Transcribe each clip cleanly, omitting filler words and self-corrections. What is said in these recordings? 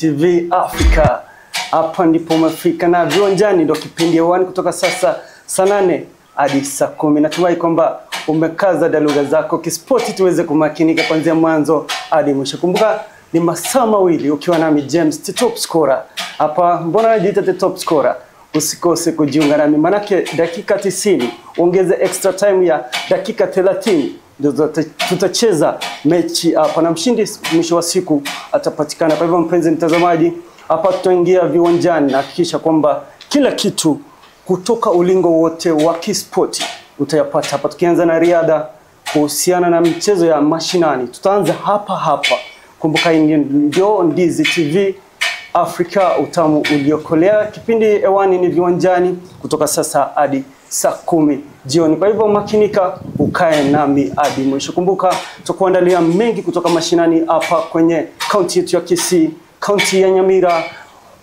TV Africa. Hapa ndipo umefika na Viwanjani ndio kipindi hewani kutoka sasa saa 8 hadi saa 10. Natumai kwamba umekaza daluga zako kispoti tuweze kumakinika kuanzia mwanzo hadi mwisho. Kumbuka ni masaa mawili ukiwa nami James the top scorer. Hapa mbona najiita the top scorer? Usikose kujiunga nami manake dakika 90 ongeze extra time ya dakika 30 ndio tutacheza mechi hapa na mshindi mwisho wa siku atapatikana. Kwa hivyo mpenzi mtazamaji, hapa tutaingia viwanjani na hakikisha kwamba kila kitu kutoka ulingo wote wa kispoti utayapata hapa. Tukianza na riadha kuhusiana na michezo ya mashinani, tutaanza hapa hapa. Kumbuka hii ndio Ndizi TV Afrika, utamu uliokolea. Kipindi hewani ni Viwanjani kutoka sasa hadi saa 10 jioni. Kwa hivyo makinika, ukae nami hadi mwisho. Kumbuka tukuandalia mengi kutoka mashinani hapa kwenye kaunti yetu ya Kisii, kaunti ya Nyamira,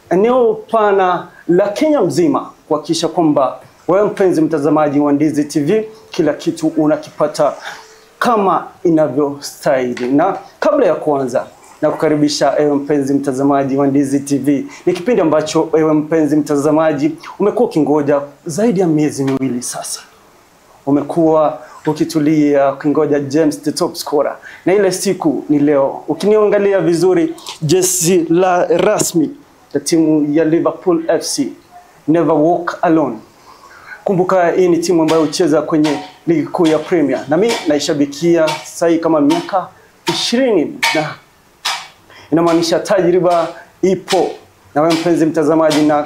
eneo pana la Kenya mzima, kuhakikisha kwamba wewe mpenzi mtazamaji wa Ndizi TV kila kitu unakipata kama inavyostahili. Na kabla ya kuanza na kukaribisha ewe mpenzi mtazamaji wa Ndizi TV, ni kipindi ambacho ewe mpenzi mtazamaji umekuwa ukingoja zaidi ya miezi miwili sasa. Umekuwa ukitulia ukingoja James the top scorer, na ile siku ni leo. Ukiniangalia vizuri, jezi la rasmi la timu ya Liverpool FC, Never Walk Alone. Kumbuka hii ni timu ambayo hucheza kwenye ligi kuu ya Premier, na mimi naishabikia sasa kama miaka 20, na inamaanisha tajriba ipo. Na wewe mpenzi mtazamaji, na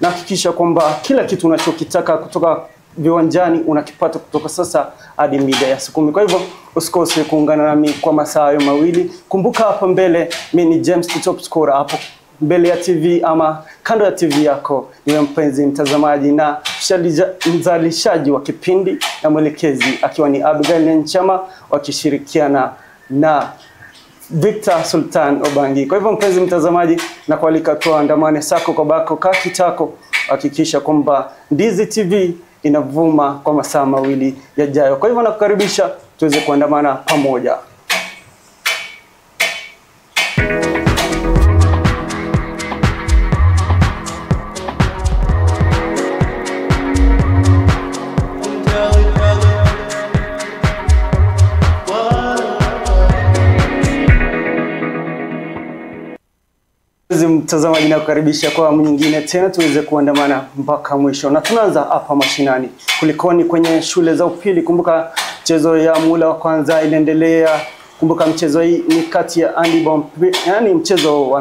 hakikisha kwamba kila kitu unachokitaka kutoka viwanjani unakipata kutoka sasa hadi mida ya saa 10. Kwa hivyo usikose kuungana nami kwa masaa hayo mawili. Kumbuka hapo mbele mimi ni James the top scorer, hapo mbele ya TV ama kando ya TV yako ni mpenzi mtazamaji na mzalishaji wa kipindi na mwelekezi akiwa ni Abigail Nchama wakishirikiana na Victor Sultan Obangi. Kwa hivyo mpenzi mtazamaji, na kualika tuandamane sako kwa bako kakitako, hakikisha kwamba Ndizi TV inavuma kwa masaa mawili yajayo. Kwa hivyo nakukaribisha tuweze kuandamana pamoja. Mtazamaji, nakukaribisha kwa awamu nyingine tena tuweze kuandamana mpaka mwisho. Na tunaanza hapa mashinani. Kulikoni kwenye shule za upili? Kumbuka mchezo ya mula wa kwanza inaendelea. Kumbuka mchezo hii ni kati ya handball, yani mchezo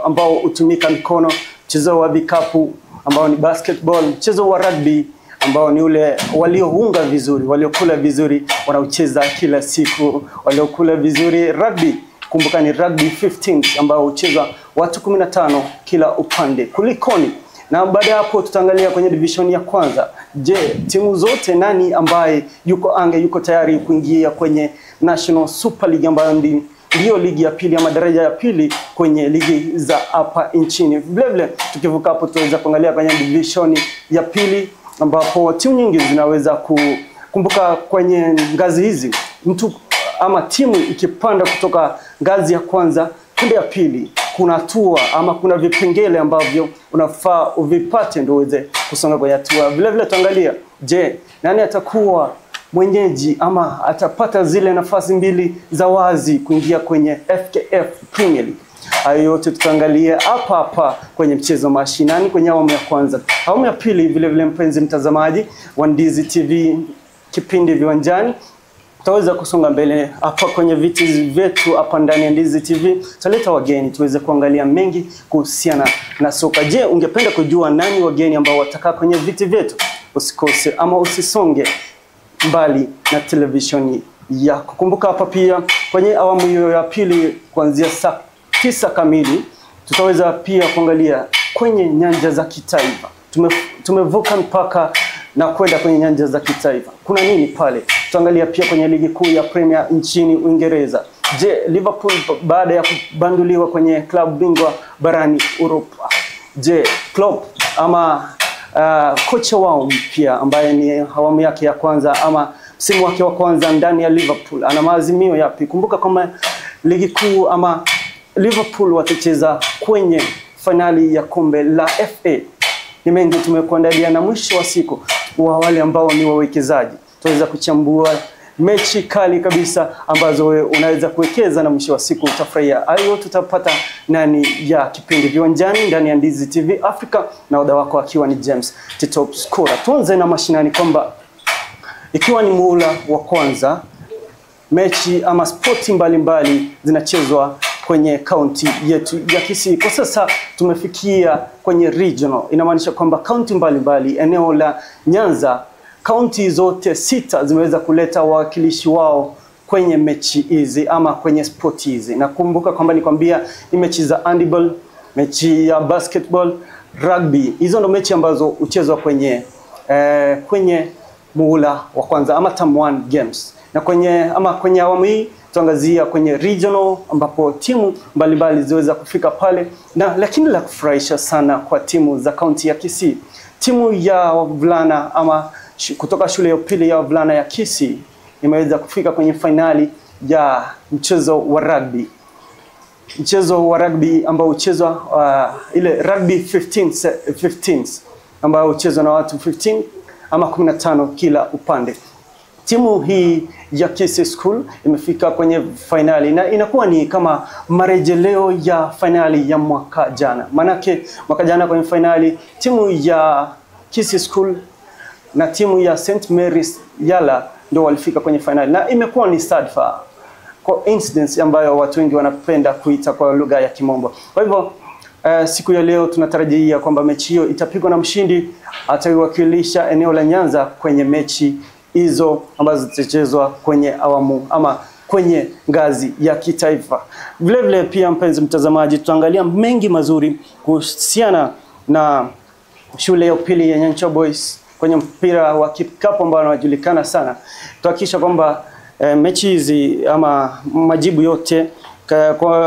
ambao hutumika mikono, mchezo wa vikapu ambao ni basketball, mchezo wa rugby ambao ni ule waliounga vizuri, waliokula vizuri wanaocheza kila siku, waliokula vizuri rugby. Kumbuka ni rugby 15 ambao huchezwa watu 15 kila upande. Kulikoni? Na baada hapo tutaangalia kwenye division ya kwanza. Je, timu zote nani ambaye yuko ange yuko tayari kuingia kwenye National Super League ambayo ndiyo ligi ya pili ama daraja ya pili kwenye ligi za hapa nchini. Vile vile tukivuka hapo tutaweza kuangalia kwenye division ya pili ambapo timu nyingi zinaweza kumbuka kwenye ngazi hizi mtu ama timu ikipanda kutoka ngazi ya kwanza kwenda ya pili, kuna hatua ama kuna vipengele ambavyo unafaa uvipate ndio uweze kusonga kwenye hatua. Vile vile tuangalia, je, nani atakuwa mwenyeji ama atapata zile nafasi mbili za wazi kuingia kwenye FKF Premier League. Hayo yote tutaangalia hapa hapa kwenye mchezo mashinani kwenye awamu ya kwanza. Awamu ya pili vile vile, mpenzi mtazamaji wa Ndizi TV, kipindi Viwanjani, tutaweza kusonga mbele hapa kwenye viti vyetu hapa ndani ya Ndizi TV. Tutaleta wageni tuweze kuangalia mengi kuhusiana na soka. Je, ungependa kujua nani wageni ambao watakaa kwenye viti vyetu? Usikose ama usisonge mbali na televisheni yako. Kumbuka hapa pia kwenye awamu hiyo ya pili kuanzia saa 9 kamili tutaweza pia kuangalia kwenye nyanja za kitaifa. Tumevuka mpaka na kwenda kwenye nyanja za kitaifa. Kuna nini pale? Tutaangalia pia kwenye ligi kuu ya Premier nchini Uingereza. Je, Liverpool baada ya kubanduliwa kwenye klabu bingwa barani Europa, je, Klopp ama kocha wao mpya ambaye ni awamu yake ya kwanza ama msimu wake wa kwanza ndani ya Liverpool ana maazimio yapi? Kumbuka kwamba ligi kuu ama Liverpool watacheza kwenye fainali ya kombe la FA. Ni mengi tumekuandalia, na mwisho wa siku wa wale ambao ni wawekezaji tutaweza kuchambua mechi kali kabisa ambazo wewe unaweza kuwekeza na mwisho wa siku utafurahia. Hayo tutapata ndani ya kipindi Viwanjani ndani ya Ndizi TV Africa, na oda wako akiwa ni James the Top Scorer. Tuanze na mashinani kwamba ikiwa ni muhula wa kwanza, mechi ama spoti mbalimbali zinachezwa kwenye kaunti yetu ya Kisii. Kwa sasa tumefikia kwenye regional, inamaanisha kwamba kaunti mbalimbali eneo la Nyanza, kaunti zote 6 zimeweza kuleta wawakilishi wao kwenye mechi hizi ama kwenye spoti hizi. Na kumbuka kwamba nikwambia ni mechi za handball, mechi ya basketball, rugby. Hizo ndo mechi ambazo huchezwa kwenye kwenye muhula wa kwanza ama term 1 games. Na kwenye awamu hii tuangazia kwenye regional ambapo timu mbalimbali ziweza kufika pale, na lakini la kufurahisha sana kwa timu za kaunti ya Kisii, timu ya wavulana ama kutoka shule ya upili ya wavulana ya Kisii imeweza kufika kwenye fainali ya mchezo wa rugby. Mchezo wa rugby ambao huchezwa ile rugby 15 ambao huchezwa na watu 15 ama 15 kila upande. Timu hii ya Kisii School imefika kwenye fainali na inakuwa ni kama marejeleo ya fainali ya mwaka jana. Manake mwaka jana kwenye fainali timu ya Kisii School na timu ya St Mary's Yala ndio walifika kwenye fainali, na imekuwa ni sadfa, coincidence ambayo watu wengi wanapenda kuita kwa lugha ya Kimombo. Kwa hivyo siku ya leo tunatarajia kwamba mechi hiyo itapigwa na mshindi ataiwakilisha eneo la Nyanza kwenye mechi hizo ambazo zitachezwa kwenye awamu ama kwenye ngazi ya kitaifa. Vile vile pia, mpenzi mtazamaji, tutaangalia mengi mazuri kuhusiana na shule ya upili ya Nyancha Boys kwenye mpira wa kikapu ambao wanajulikana sana. Tuhakikisha kwamba mechi hizi ama majibu yote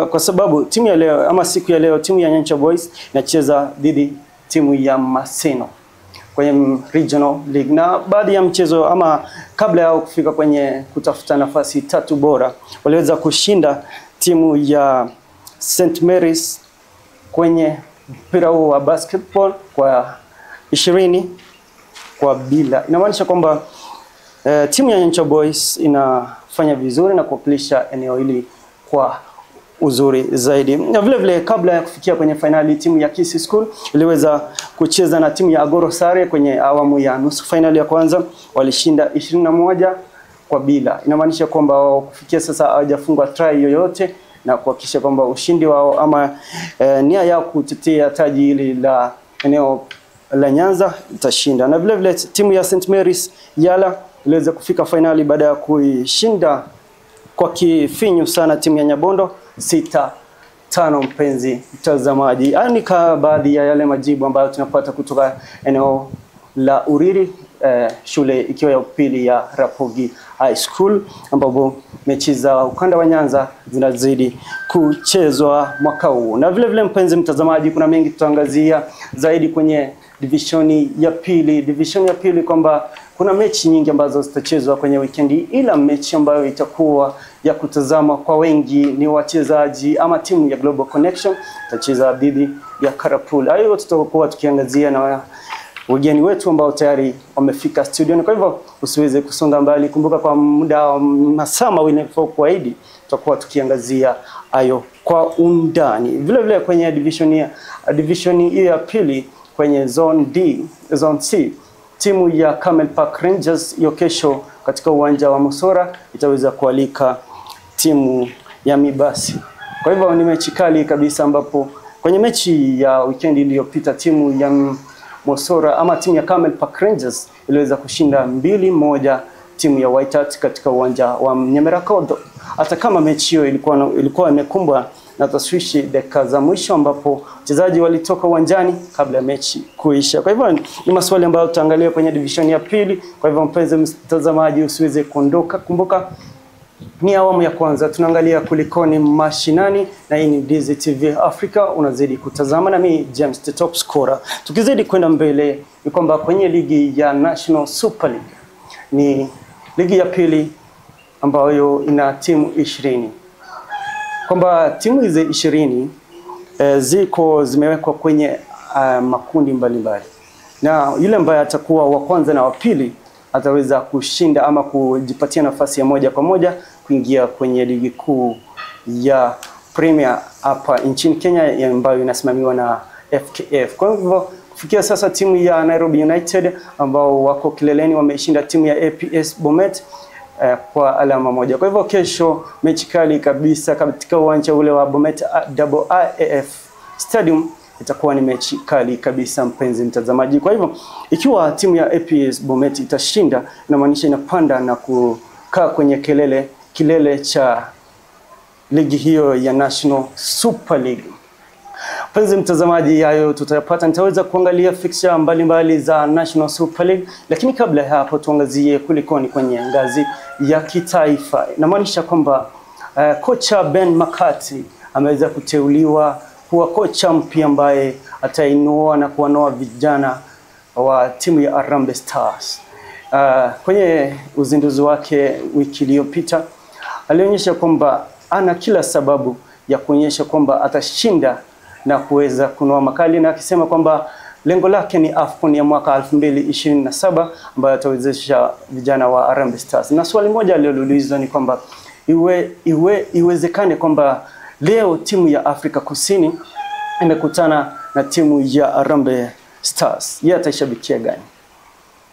kwa sababu timu ya leo ama siku ya leo timu ya Nyancha Boys inacheza dhidi timu ya Maseno kwenye regional league, na baadhi ya mchezo ama kabla yao kufika kwenye kutafuta nafasi 3 bora waliweza kushinda timu ya St Mary's kwenye mpira huo wa basketball kwa 20-0. Inamaanisha kwamba timu ya Nyancha Boys inafanya vizuri na kuwakilisha eneo hili kwa uzuri zaidi. Na vile vile kabla ya kufikia kwenye fainali, timu ya Kisii School iliweza kucheza na timu ya Agoro Sare kwenye awamu ya nusu fainali ya kwanza, walishinda 21-0. Inamaanisha kwamba wao kufikia sasa hawajafungwa try yoyote na kuhakikisha kwamba ushindi wao ama nia yao kutetea taji hili la eneo la Nyanza itashinda. Na vile vile timu ya St Mary's Yala iliweza kufika fainali baada ya kuishinda kwa kifinyu sana timu ya Nyabondo 6-5. Mpenzi mtazamaji, haya ni baadhi ya yale majibu ambayo tunapata kutoka eneo la Uriri, shule ikiwa ya upili ya Rapogi High School, ambapo mechi za ukanda wa Nyanza zinazidi kuchezwa mwaka huu. Na vile vile, mpenzi mtazamaji, kuna mengi tutaangazia zaidi kwenye divishoni ya pili. Divishoni ya pili kwamba kuna mechi nyingi ambazo zitachezwa kwenye weekendi, ila mechi ambayo itakuwa ya kutazama kwa wengi ni wachezaji ama timu ya Global Connection itacheza dhidi ya Karapul. Hayo tutakuwa tukiangazia na wageni wetu ambao tayari wamefika studio. Kwa hivyo usiweze kusonga mbali, kumbuka kwa muda wa masaa mawili kuahidi tutakuwa tukiangazia hayo kwa undani. Vile vile kwenye division hiyo ya pili kwenye zone D, zone C, timu ya Camel Park Rangers hiyo kesho katika uwanja wa Mosora itaweza kualika timu ya Mibasi. Kwa hivyo ni mechi kali kabisa, ambapo kwenye mechi ya weekend iliyopita timu ya Mosora ama timu ya Camel Park Rangers iliweza kushinda 2-1 timu ya White Hart katika uwanja wa Nyamerakodo. Hata kama mechi hiyo ilikuwa imekumbwa na taswishi dakika za mwisho ambapo wachezaji walitoka uwanjani kabla ya mechi kuisha. Kwa hivyo ni maswali ambayo tutaangalia kwenye division ya pili. Kwa hivyo mpenzi mtazamaji, usiweze kuondoka. Kumbuka ni awamu ya kwanza, tunaangalia kulikoni mashinani, na hii ni Ndizi TV Africa, unazidi kutazama na mimi James the Top Scorer. Tukizidi kwenda mbele ni kwamba kwenye ligi ya National Super League, ni ligi ya pili ambayo ina timu 20. kwamba timu hizi 20 ziko zimewekwa kwenye makundi mbalimbali, na yule ambaye atakuwa wa kwanza na wa pili ataweza kushinda ama kujipatia nafasi ya moja kwa moja kuingia kwenye ligi kuu ya Premier hapa nchini Kenya ambayo inasimamiwa na FKF. Kwa hivyo kufikia sasa timu ya Nairobi United ambao wako kileleni wameishinda timu ya APS Bomet kwa alama 1. Kwa hivyo kesho mechi kali kabisa katika uwanja ule wa Bomet IAAF Stadium itakuwa ni mechi kali kabisa, mpenzi mtazamaji. Kwa hivyo ikiwa timu ya APS Bomet itashinda, inamaanisha inapanda na kukaa kwenye kilele cha ligi hiyo ya National Super League. Mpenzi mtazamaji, hayo tutayapata. Nitaweza kuangalia fixture mbalimbali za National Super League, lakini kabla ya hapo tuangazie kulikoni kwenye ngazi ya kitaifa. Inamaanisha kwamba kocha Ben McCarthy ameweza kuteuliwa kuwa kocha mpya ambaye atainua na kuwanoa vijana wa timu ya Harambee Stars. Kwenye uzinduzi wake wiki iliyopita alionyesha kwamba ana kila sababu ya kuonyesha kwamba atashinda na kuweza kunoa makali, na akisema kwamba lengo lake ni AFCON ya mwaka 2027 ambayo atawezesha vijana wa Harambee Stars. Na swali moja aliloulizwa ni kwamba iwezekane kwamba leo timu ya Afrika Kusini imekutana na timu ya Harambee Stars, yeye ataishabikia gani?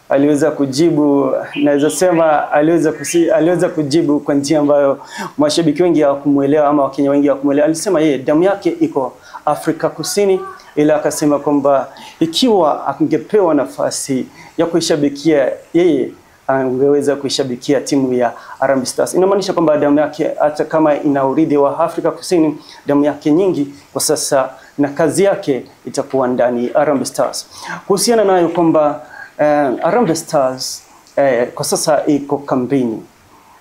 Aliweza kujibu, naweza sema aliweza kujibu kwa njia ambayo mashabiki wengi hawakumuelewa ama Wakenya wengi hawakumuelewa. Alisema yeye damu yake iko Afrika Kusini, ila akasema kwamba ikiwa angepewa nafasi ya kuishabikia yeye angeweza kuishabikia timu ya Harambee Stars. Inamaanisha kwamba damu yake hata kama ina urithi wa Afrika Kusini, damu yake nyingi kwa sasa na kazi yake itakuwa ndani Harambee Stars. Kuhusiana nayo kwamba Harambee Stars kwa sasa iko kambini.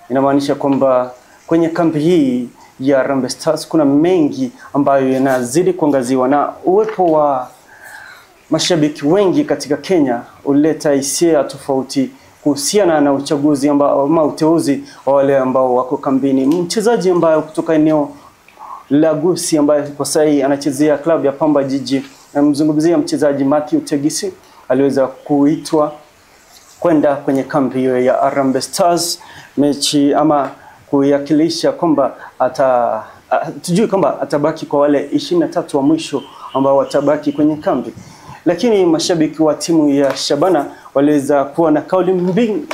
Inamaanisha kwamba kwenye kambi hii ya Harambee Stars kuna mengi ambayo yanazidi kuangaziwa, na uwepo wa mashabiki wengi katika Kenya uleta hisia tofauti kuhusiana na uchaguzi ambao ama uteuzi wa wale ambao wako kambini. Mchezaji ambaye kutoka eneo la Gusii ambaye kwa sasa anachezea klabu ya Pamba Jiji, namzungumzia mchezaji Matthew Tegisi, aliweza kuitwa kwenda kwenye kambi hiyo ya Harambee Stars mechi ama kuiwakilisha kwamba tujui kwamba atabaki kwa wale 23 wa mwisho ambao watabaki kwenye kambi. Lakini mashabiki wa timu ya Shabana waliweza kuwa na kauli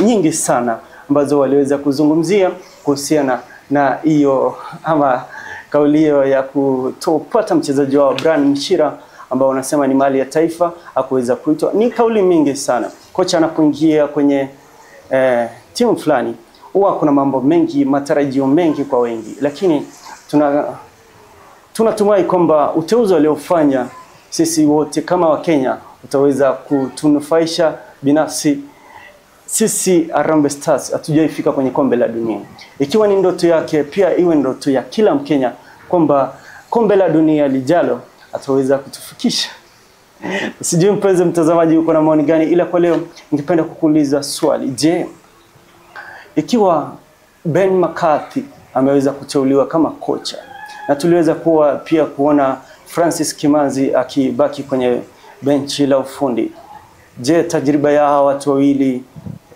nyingi sana ambazo waliweza kuzungumzia kuhusiana na hiyo ama kauli hiyo ya kutopata mchezaji wao Brian Mshira ambao wanasema ni mali ya taifa hakuweza kuitwa. Ni kauli mingi sana. Kocha anapoingia kwenye timu fulani huwa kuna mambo mengi, matarajio mengi kwa wengi, lakini tunatumai kwamba uteuzi aliofanya sisi wote kama Wakenya utaweza kutunufaisha binafsi. Sisi Harambee Stars hatujaifika kwenye kombe la dunia. Ikiwa ni ndoto yake, pia iwe ndoto ya kila Mkenya kwamba kombe la dunia lijalo ataweza kutufikisha. Sijui mpenzi mtazamaji uko na maoni gani, ila kwa leo ningependa kukuuliza swali. Je, ikiwa Ben McCarthy ameweza kuteuliwa kama kocha na tuliweza kuwa pia kuona Francis Kimanzi akibaki kwenye benchi la ufundi, je, tajriba ya hawa watu wawili,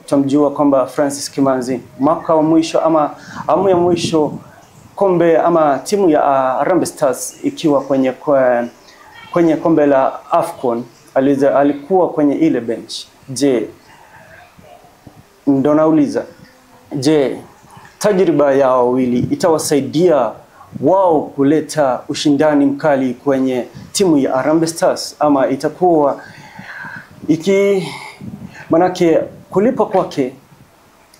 tumjua kwamba Francis Kimanzi mwaka wa mwisho ama awamu ya mwisho kombe ama timu ya Harambee Stars ikiwa kwenye kombe la AFCON alikuwa kwenye ile bench. Je, ndo nauliza, je, tajriba ya wawili itawasaidia wao kuleta ushindani mkali kwenye timu ya Harambee Stars ama itakuwa manake kulipa kwake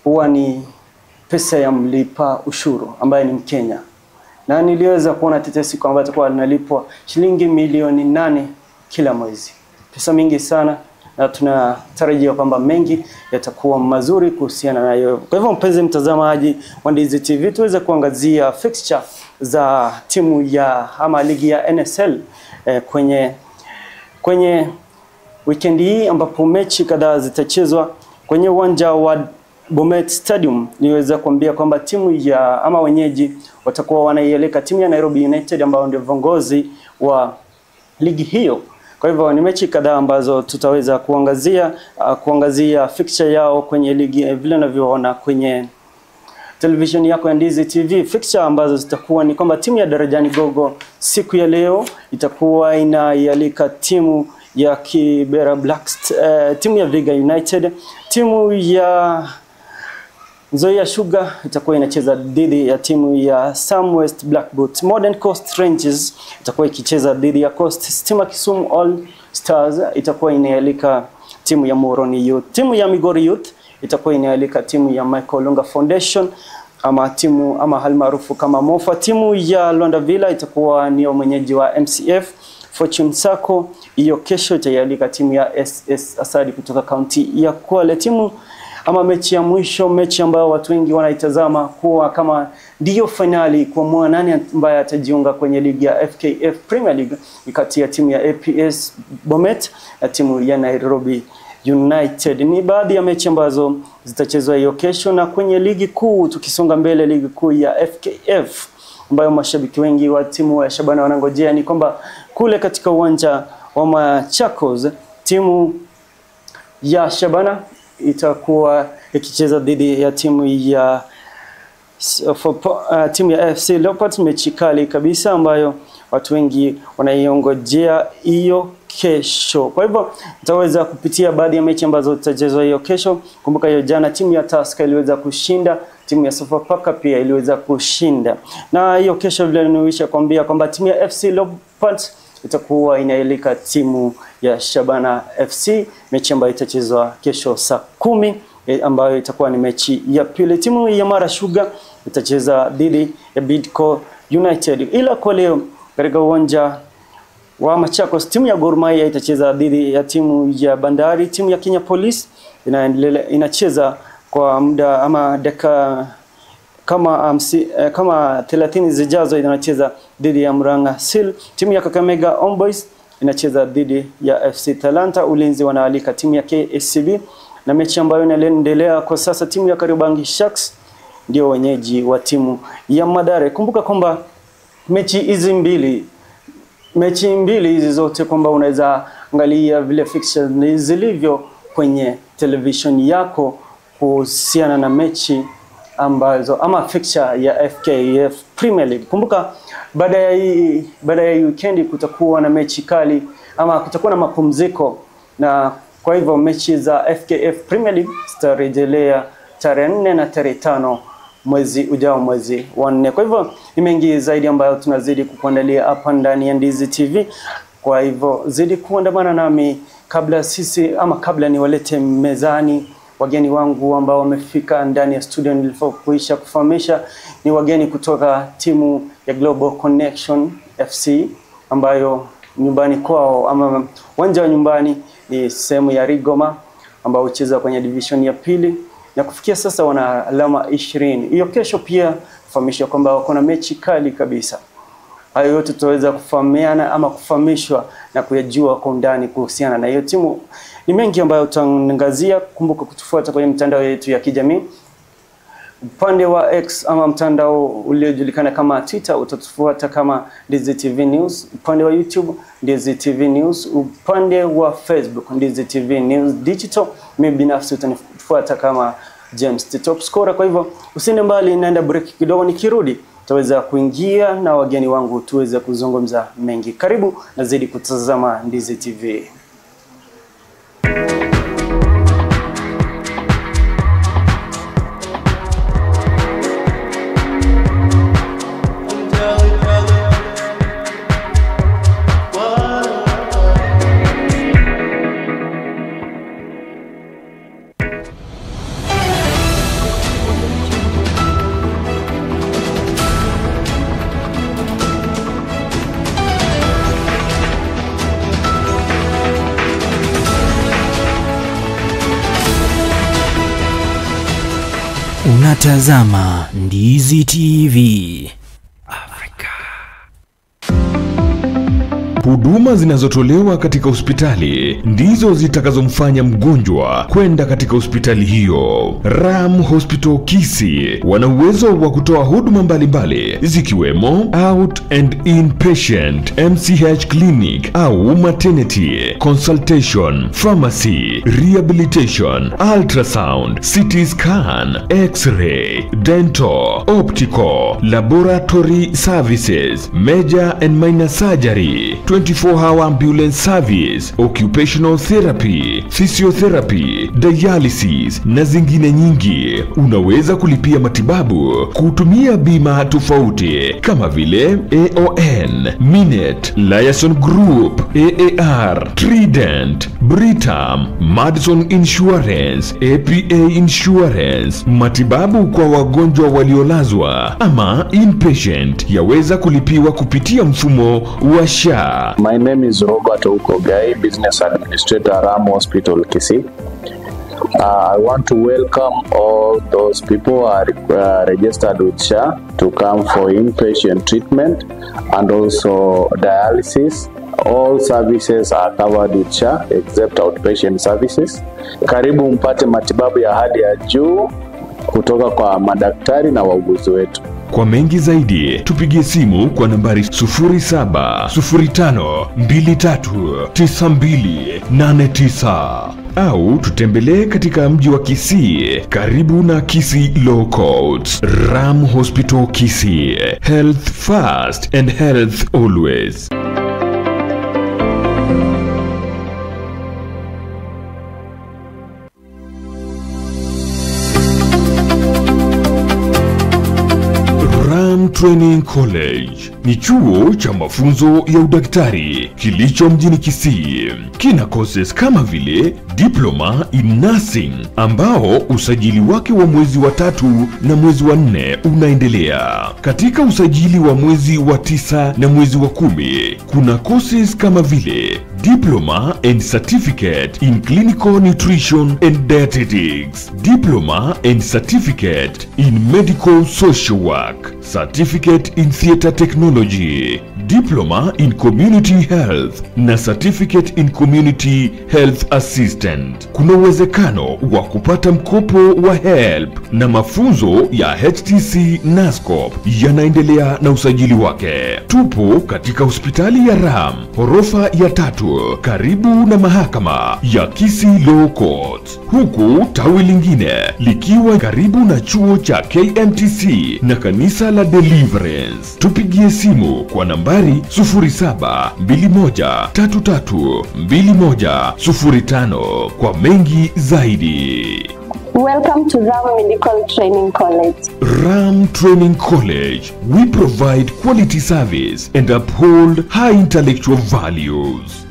huwa ni pesa ya mlipa ushuru ambaye ni Mkenya, na niliweza kuona tetesi kwamba atakuwa analipwa shilingi milioni 8 kila mwezi, pesa mingi sana, na tunatarajia kwamba mengi yatakuwa mazuri kuhusiana na hiyo. Kwa hivyo mpenzi mtazamaji wa Ndizi TV, tuweze kuangazia fixture za timu ya ama ligi ya NSL kwenye weekend hii ambapo mechi kadhaa zitachezwa kwenye uwanja wa Bomet Stadium. Niweza kuambia kwamba timu ya ama wenyeji watakuwa wanaieleka timu ya Nairobi United ambao ndio viongozi wa ligi hiyo. Kwa hivyo ni mechi kadhaa ambazo tutaweza kuangazia fixture yao kwenye ligi vile unavyoona kwenye television yako ya Ndizi TV. Fixture ambazo zitakuwa ni kwamba timu ya Darajani Gogo siku ya leo itakuwa inaialika timu ya Kibera Blacks, timu ya Viga United. Timu ya Nzoia Sugar itakuwa inacheza dhidi ya timu ya Samwest Black Boots. Modern Coast Rangers itakuwa ikicheza dhidi ya Coast Stima. Kisumu All Stars itakuwa inaalika timu ya Moroni Youth. Timu ya Migori Youth itakuwa inaalika timu ya Michael Lunga Foundation ama timu ama halmaarufu kama Mofa. Timu ya Luanda Villa itakuwa ni mwenyeji wa MCF. Fortune Sacco hiyo kesho itaialika timu ya SS Asadi kutoka kaunti ya Kwale. Timu ama mechi ya mwisho, mechi ambayo watu wengi wanaitazama kuwa kama ndiyo finali kwa nani ambaye atajiunga kwenye ligi ya FKF Premier League, kati ya timu ya APS Bomet na timu ya Nairobi United. Ni baadhi ya mechi ambazo zitachezwa hiyo kesho. Na kwenye ligi kuu, tukisonga mbele, ligi kuu ya FKF ambayo mashabiki wengi wa timu ya Shabana wanangojea, ni kwamba kule katika uwanja wa Machakos timu ya Shabana itakuwa ikicheza dhidi ya timu ya FC Leopards, mechi kali kabisa ambayo watu wengi wanaiongojea hiyo kesho. Kwa hivyo nitaweza kupitia baadhi ya mechi ambazo zitachezwa hiyo kesho. Kumbuka hiyo jana timu ya Tusker iliweza kushinda, timu ya Sofapaka pia iliweza kushinda. Na hiyo kesho vile nilisha kuambia kwamba timu ya FC Leopards itakuwa inailika timu ya Shabana FC, mechi ambayo itachezwa kesho saa 10, ambayo itakuwa ni mechi ya pili. Timu ya Mara Sugar itacheza dhidi ya Bidco United. Ila kwa leo katika uwanja wa Machakos timu ya Gor Mahia itacheza dhidi ya timu ya Bandari. Timu ya Kenya Police inacheza kwa muda ama dakika kama 30 zijazo inacheza dhidi ya Murang'a Seal. Timu ya Kakamega Homeboys inacheza dhidi ya FC Talanta. Ulinzi wanaalika timu ya KSCB. Na mechi ambayo inaendelea kwa sasa, timu ya Kariobangi Sharks ndio wenyeji wa timu ya Mathare. Kumbuka kwamba mechi hizi mbili hizi zote kwamba unaweza angalia vile fixtures zilivyo kwenye television yako kuhusiana na mechi ambazo ama fixture ya FKF Premier League. Kumbuka baada ya weekend kutakuwa na mechi kali ama kutakuwa na mapumziko, na kwa hivyo mechi za FKF Premier League zitarejelea tarehe 4 na tarehe 5 mwezi ujao, mwezi wa 4. Kwa hivyo ni mengi zaidi ambayo tunazidi kukuandalia hapa ndani ya Ndizi TV. Kwa hivyo zidi kuandamana nami kabla sisi ama kabla niwalete mezani wageni wangu ambao wamefika ndani ya studio nilipokuisha kufahamisha. Ni wageni kutoka timu ya Global Connection FC ambayo nyumbani kwao ama uwanja wa nyumbani ni sehemu ya Rigoma ambao hucheza kwenye division ya pili, na kufikia sasa wana alama 20. Hiyo kesho pia kufahamisha kwamba wako na mechi kali kabisa. Hayo yote tutaweza kufahamiana ama kufahamishwa na kuyajua kwa undani kuhusiana na hiyo timu. Ni mengi ambayo tutaangazia. Kumbuka kutufuata kwenye mitandao yetu ya kijamii. Upande wa X ama mtandao uliojulikana kama Twitter utatufuata kama Ndizi TV News. Upande wa YouTube Ndizi TV News. Upande wa Facebook Ndizi TV News Digital. Mimi binafsi utanifuata kama James the Top Scorer. Kwa hivyo usiende mbali, naenda break kidogo, nikirudi tutaweza kuingia na wageni wangu tuweze kuzungumza mengi. Karibu na zidi kutazama Ndizi TV. Unatazama Ndizi TV Afrika. Huduma zinazotolewa katika hospitali ndizo zitakazomfanya mgonjwa kwenda katika hospitali hiyo. Ram Hospital Kisii wana uwezo wa kutoa huduma mbalimbali zikiwemo out and inpatient, MCH clinic au maternity, consultation, pharmacy, rehabilitation, ultrasound, CT scan, x-ray, dental, optical, laboratory services, major and minor surgery, 24-hour ambulance service, occupational therapy, physiotherapy, dialysis na zingine nyingi. Unaweza kulipia matibabu kutumia bima tofauti kama vile AON, Minet, Liaison Group, AAR, Trident, Britam, Madison Insurance, APA Insurance. Matibabu kwa wagonjwa waliolazwa ama inpatient yaweza kulipiwa kupitia mfumo wa SHA. My name is Robert Okogai, Business Administrator, Ram Hospital, Kisii. I want to welcome all those people who are registered with SHA to come for inpatient treatment and also dialysis. All services are covered with SHA except outpatient services. Karibu mpate matibabu ya hali ya juu kutoka kwa madaktari na wauguzi wetu. Kwa mengi zaidi tupigie simu kwa nambari 0705239289 au tutembelee katika mji wa Kisii karibu na Kisii Law Courts. Ram Hospital Kisii, health first and health always. Training College ni chuo cha mafunzo ya udaktari kilicho mjini Kisii. Kina courses kama vile Diploma in Nursing ambao usajili wake wa mwezi wa 3 na mwezi wa 4 unaendelea. Katika usajili wa mwezi wa 9 na mwezi wa 10 kuna courses kama vile Diploma and Certificate in Clinical Nutrition and Dietetics, Diploma and Certificate in Medical Social Work, Certificate in Theater Technology, Diploma in Community Health na Certificate in Community Health Assistant. Kuna uwezekano wa kupata mkopo wa HELB na mafunzo ya HTC NASCOP yanaendelea na usajili wake. Tupo katika hospitali ya Ram, ghorofa ya 3, karibu na mahakama ya Kisii Law Court, huku tawi lingine likiwa karibu na chuo cha KMTC na kanisa la Deliverance. Tupigie simu kwa nambari 0721332105 kwa mengi zaidi. Welcome to Ram Medical Training College. Ram Training College, we provide quality service and uphold high intellectual values.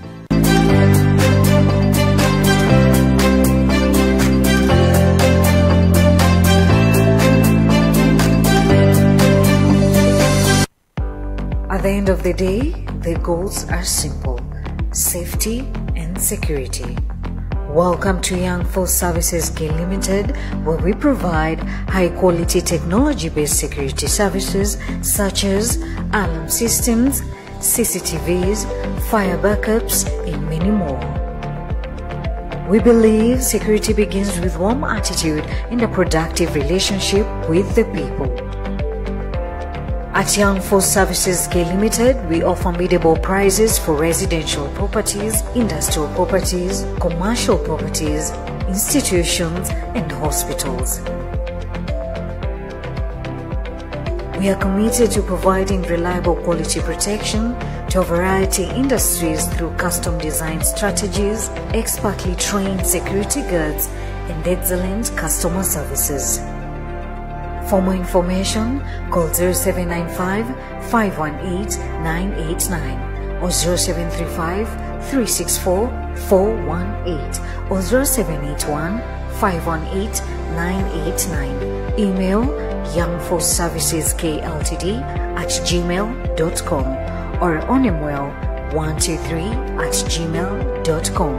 At the end of the day, the goals are simple: safety and security. Welcome to Young Force Services K Limited, where we provide high-quality technology-based security services such as alarm systems, CCTVs, fire backups, and many more. We believe security begins with warm attitude and a productive relationship with the people. At Young Force Services K Limited, we offer biddable prices for residential properties, industrial properties, commercial properties, institutions, and hospitals. We are committed to providing reliable quality protection to a variety of industries through custom design strategies, expertly trained security guards, and excellent customer services. For more information, call 0795 518 989 or 0735 364 418 or 0781 518 989. Email youngforceserviceskltd@gmail.com or onemwell123@gmail.com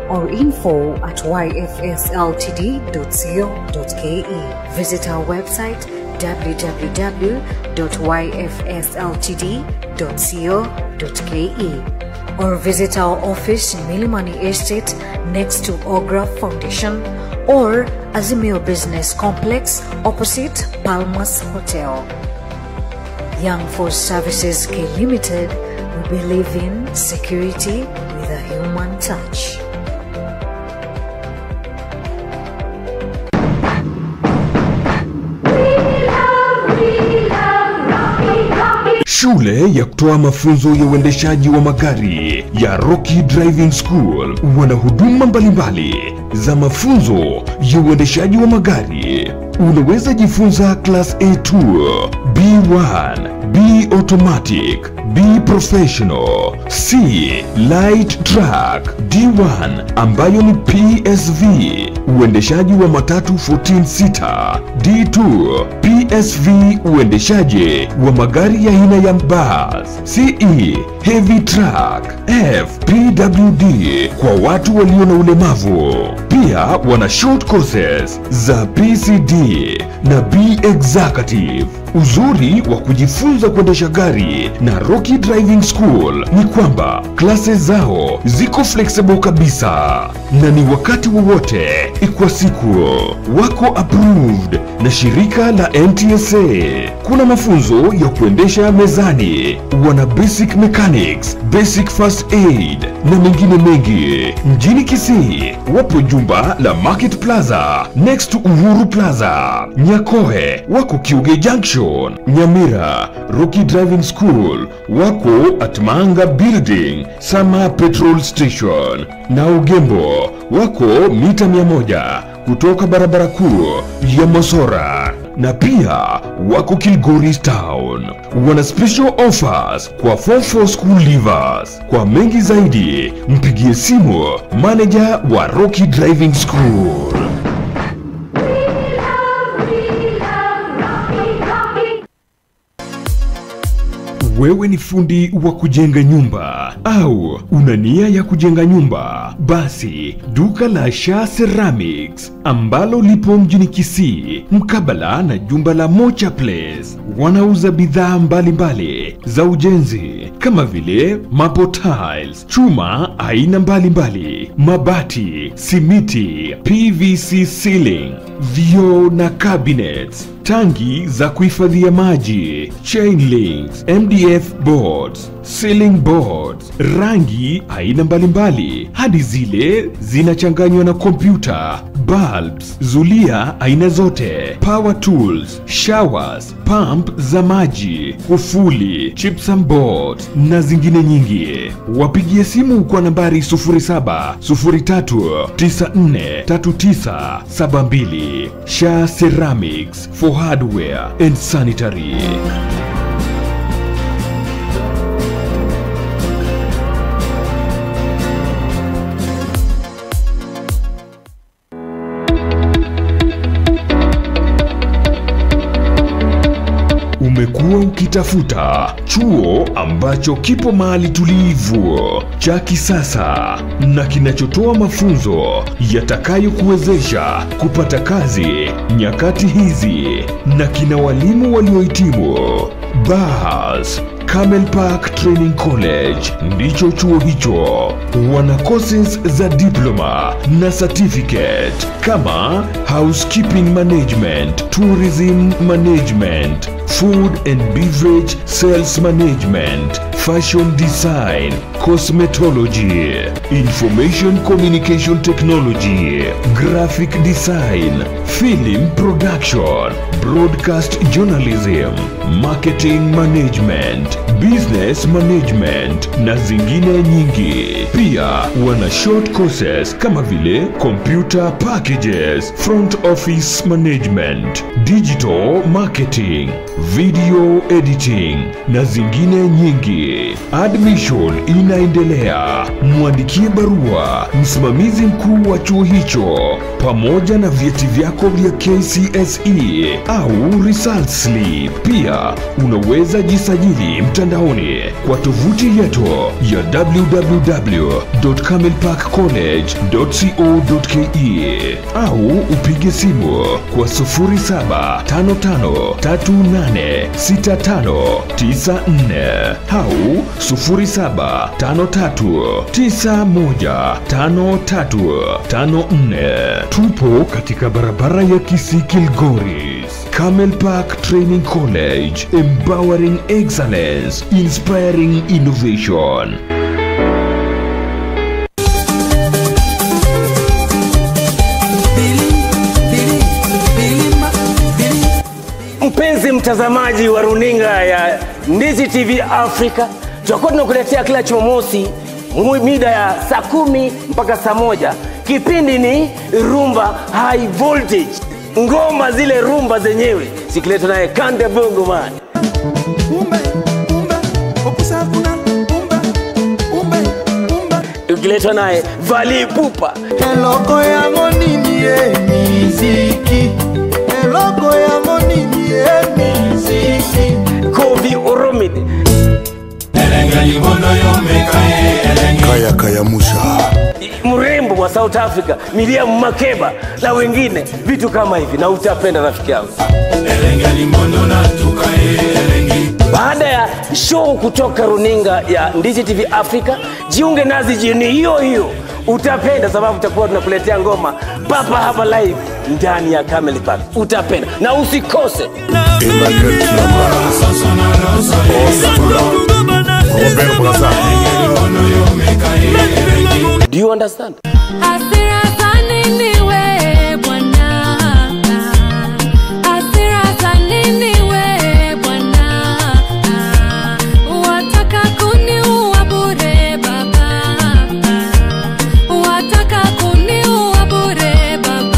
or info@yfsltd.co.ke. Visit our website www.yfsltd.co.ke. or visit our office in Milimani Estate next to Ogra Foundation or Azimio Business Complex opposite Palmas Hotel. Young Force Services K Limited, we believe in security with a human touch. Shule ya kutoa mafunzo ya uendeshaji wa magari ya Rocky Driving School wana huduma mbalimbali za mafunzo ya uendeshaji wa magari. Unaweza jifunza Class A2, B1, B Automatic, B Professional, C Light Truck, D1 ambayo ni PSV, uendeshaji wa matatu 14 seater, D2 PSV, uendeshaji wa magari ya aina ya bus, CE Heavy Truck, F PWD kwa watu walio na ulemavu. Pia wana short courses za PCD na B Executive. Uzuri wa kujifunza kuendesha gari na Rocky Driving School ni kwamba classes zao ziko flexible kabisa na ni wakati wowote kwa siku. Wako approved na shirika la NTSA. Kuna mafunzo ya kuendesha mezani, wana basic mechanics, basic first aid na mengine mengi. Mjini Kisii wapo jumba la Market Plaza next to Uhuru Plaza. Nyakoe wako Kiuge Junction. Nyamira Rocky Driving School wako at Manga Building, Sama Petrol Station. Na Ugembo wako mita 100 kutoka barabara kuu ya Mosora. Na pia wako Kilgoris Town. Wana special offers kwa 44 school leavers. Kwa mengi zaidi mpigie simu manager wa Rocky Driving School. Wewe ni fundi wa kujenga nyumba au una nia ya kujenga nyumba? Basi duka la Sha Ceramics ambalo lipo mjini Kisii mkabala na jumba la Mocha Place wanauza bidhaa mbalimbali za ujenzi kama vile maple tiles, chuma aina mbalimbali, mabati, simiti, PVC ceiling, vioo na cabinets, tangi za kuhifadhia maji, chain links, MDF boards, ceiling boards, rangi aina mbalimbali hadi zile zinachanganywa na kompyuta, bulbs, zulia aina zote, power tools, showers, pump za maji, kufuli, gypsum boards na zingine nyingi. Wapigie simu kwa nambari 0703943972. Sha Ceramics for hardware and sanitary. Umekuwa ukitafuta chuo ambacho kipo mahali tulivu, cha kisasa na kinachotoa mafunzo yatakayokuwezesha kupata kazi nyakati hizi na kina walimu waliohitimu. Bas, Camel Park Training College ndicho chuo hicho. Wana courses za diploma na certificate kama housekeeping management, tourism management, food and beverage sales management, fashion design, cosmetology, information communication technology, graphic design, film production, broadcast journalism, marketing management, business management na zingine nyingi. Pia wana short courses kama vile computer packages, front office management, digital marketing, video editing na zingine nyingi. Admission inaendelea. Mwandikie barua msimamizi mkuu wa chuo hicho pamoja na vyeti vyako vya KCSE au result slip. Pia unaweza jisajili mtandaoni kwa tovuti yetu ya www.camelparkcollege.co.ke au upige simu kwa 0755386594 au 0753915354. Tupo katika barabara ya Kisii Kilgoris. Camel Park Training College, empowering excellence, inspiring innovation. Mpenzi mtazamaji wa runinga ya Ndizi TV Africa, tutakuwa tunakuletea kila Jumamosi mida ya saa 10 mpaka saa 1. Kipindi ni Rumba High Voltage. Ngoma zile rumba zenyewe zikiletwa naye Kande Bongo Man. Umbe, umbe, okusa kuna, umbe, umbe, umbe. Ukiletwa naye Vali Pupa. Eloko yango nini ye miziki. Eloko yango nini ye miziki. Kovi Olomide. Kaya kaya musha. Mrembo wa South Africa, Miriam Makeba na wengine, vitu kama hivi, na utapenda rafiki yangu. Baada ya show kutoka runinga ya Ndizi TV Africa, jiunge nazi jioni hiyo hiyo. Utapenda sababu tutakuwa tunakuletea ngoma papa hapa live ndani ya Camel Park. Utapenda na usikose. Do you understand? Hasira za nini we bwana? Hasira za nini we bwana? Wataka kuniua bure baba. Wataka kuniua bure baba.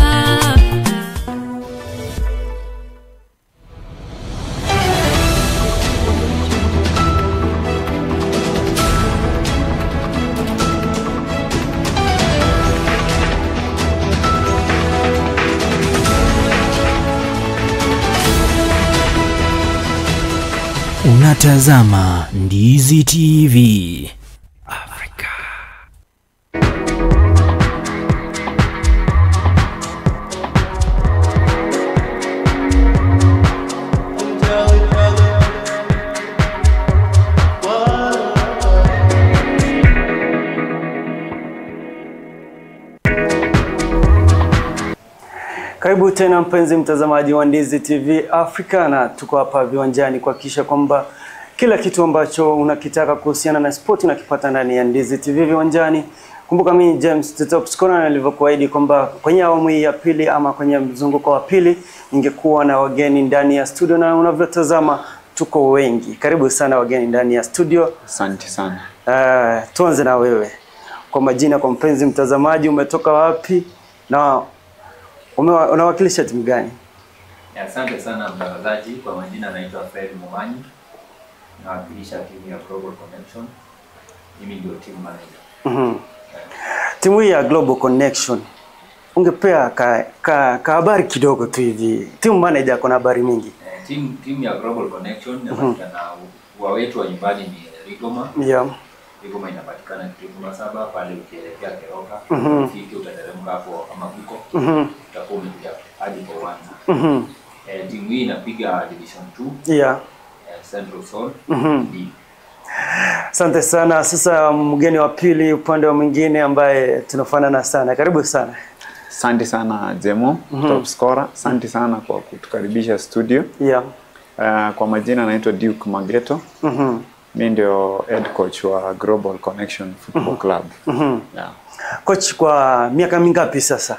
Unatazama Ndizi TV Afrika. Karibu tena mpenzi mtazamaji wa Ndizi TV Africa, na tuko hapa viwanjani kuhakikisha kwamba kila kitu ambacho unakitaka kuhusiana na sport unakipata ndani ya Ndizi TV viwanjani. Kumbuka mimi James the Top Scorer, na nilivyokuahidi kwamba kwenye awamu hii ya pili ama kwenye mzunguko wa pili ningekuwa na wageni ndani ya studio, na unavyotazama tuko wengi. Karibu sana wageni ndani ya studio. Asante sana. Tuanze na wewe. Kwa majina, kwa mpenzi mtazamaji, umetoka wapi na unawakilisha timu gani? Asante sana mtangazaji. Kwa majina naitwa Fred Momanyi. Nawakilisha timu ya Global Connection. Mimi ndio team manager. Timu hii ya Global Connection, ungepea ka habari kidogo tu hivi. Team manager kuna habari mingi. Timu ya Global Connection inapatikana, wa wetu wa nyumbani ni Rigoma. Yeah. Rigoma inapatikana Kilomita 7 pale ukielekea Keroka. Ufike utateremka hapo kama huko. Utakuwa umekuja hadi kwa uwanja. Timu hii inapiga Division 2. Yeah. Central Zone D. Asante sana. Sasa mgeni wa pili upande wa mwingine ambaye tunafanana sana. Karibu sana. Asante sana Jemo, top scorer. Asante sana kwa kutukaribisha studio. Yeah. Kwa majina naitwa Duke Mageto. Mimi ndio head coach wa Global Connection Football Club. Yeah. Coach, kwa miaka mingapi sasa?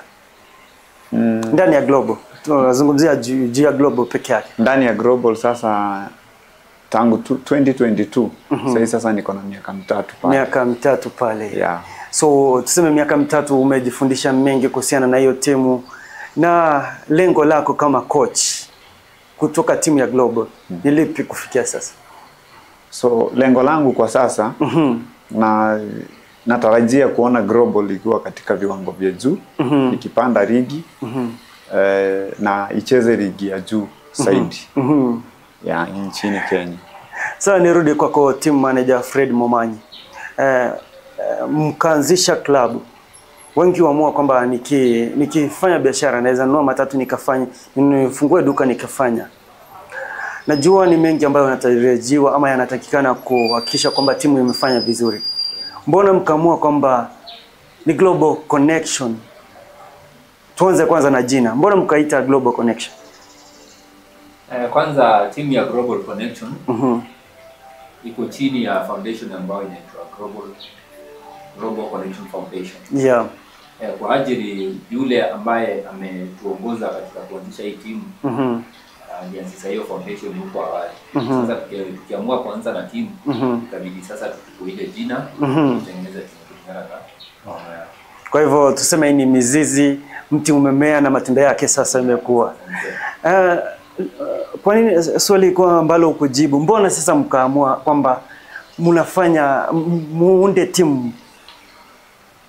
Ndani ya Global. Tunazungumzia juu ya Global peke yake. Ndani ya Global sasa tangu 2022. Sasa niko na miaka mitatu pale. Miaka mitatu pale. Yeah. So tuseme miaka mitatu umejifundisha mengi kuhusiana na hiyo timu, na lengo lako kama coach kutoka timu ya Global ni lipi kufikia sasa? So lengo langu kwa sasa na natarajia kuona Global ikiwa katika viwango vya juu, ikipanda ligi na icheze ligi ya juu zaidi. Ya nchini Kenya. Sasa nirudi kwako team manager Fred Momanyi. Mkaanzisha klabu. Wengi waamua kwamba nikifanya biashara naweza nunua matatu nikafanya, nifungue duka nikafanya. Najua ni mengi ambayo yanatarajiwa ama yanatakikana kuhakikisha kwamba timu imefanya vizuri. Mbona mkaamua kwamba ni Global Connection? Tuanze kwanza na jina. Mbona mkaita Global Connection? Kwanza timu ya Global Connection iko chini ya foundation ambayo inaitwa Global Connection Foundation. Yeah. Kwa ajili yule ambaye ametuongoza katika kuanzisha hii timu alianzisha hiyo foundation huko awali. Sasa tukiamua kuanza na timu ikabidi sasa tuchukue ile jina tutengeneze timu kulingana na maono yake. Kwa hivyo tuseme hii ni mizizi, mti umemea na matunda yake sasa imekuwa. Kwa nini swali kwa ambalo ukujibu, mbona sasa mkaamua kwamba mnafanya muunde timu?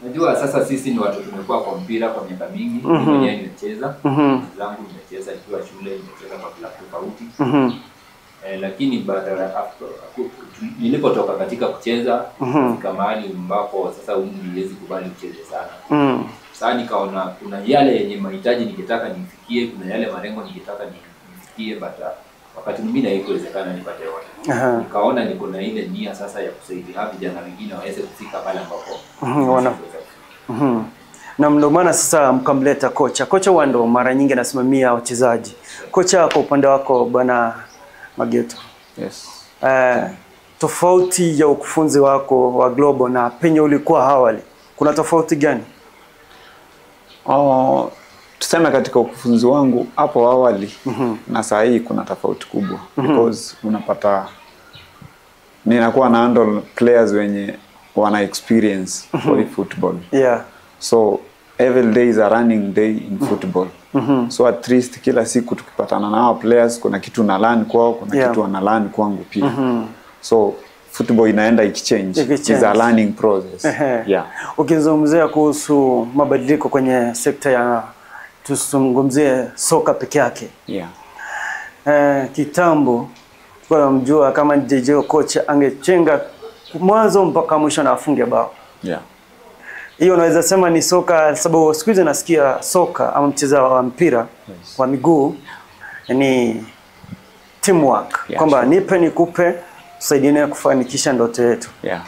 Najua sasa sisi ni watu tumekuwa kwa mpira kwa miaka mingi. Mwenyewe nimecheza, zangu nimecheza nikiwa shule, nimecheza kwa klabu tofauti. Lakini baada ya nilipotoka katika kucheza kama mahali ambapo sasa umri haiwezi kubali kucheza sana. Sasa nikaona kuna yale yenye mahitaji ningetaka nifikie, kuna yale malengo ningetaka nifikie, but wakati mwingine haikuwezekana nipate yote. Nikaona niko na ile nia sasa ya kusaidia vijana wengine waweze kufika pale ambapo wana. Na ndio maana sasa mkamleta kocha. Kocha huwa ndo mara nyingi anasimamia wachezaji. Kocha, kwa upande wako bwana Mageto. Yes. Tofauti ya ukufunzi wako wa Global na penye ulikuwa awali, kuna tofauti gani? Tuseme katika ukufunzi wangu hapo awali na saa hii kuna tofauti kubwa. Because unapata ninakuwa na handle players wenye wana experience for football. Yeah. So every day is a running day in football. So at least kila siku tukipatana na hao players kuna kitu na learn kwao, kuna kitu wana learn kwangu pia. So football inaenda ikichange. It's a learning process. Yeah. Ukizungumzia kuhusu mabadiliko kwenye sekta ya, tuzungumzie soka peke yake. Yeah. Kitambo kwa mjua kama JJ kocha angechenga mwanzo mpaka mwisho na afunge bao. Yeah. Hiyo naweza sema ni soka, sababu siku hizi nasikia soka ama mchezo wa mpira wa miguu ni teamwork. Yeah, kwamba nipe nikupe, tusaidiane kufanikisha ndoto yetu. Yeah.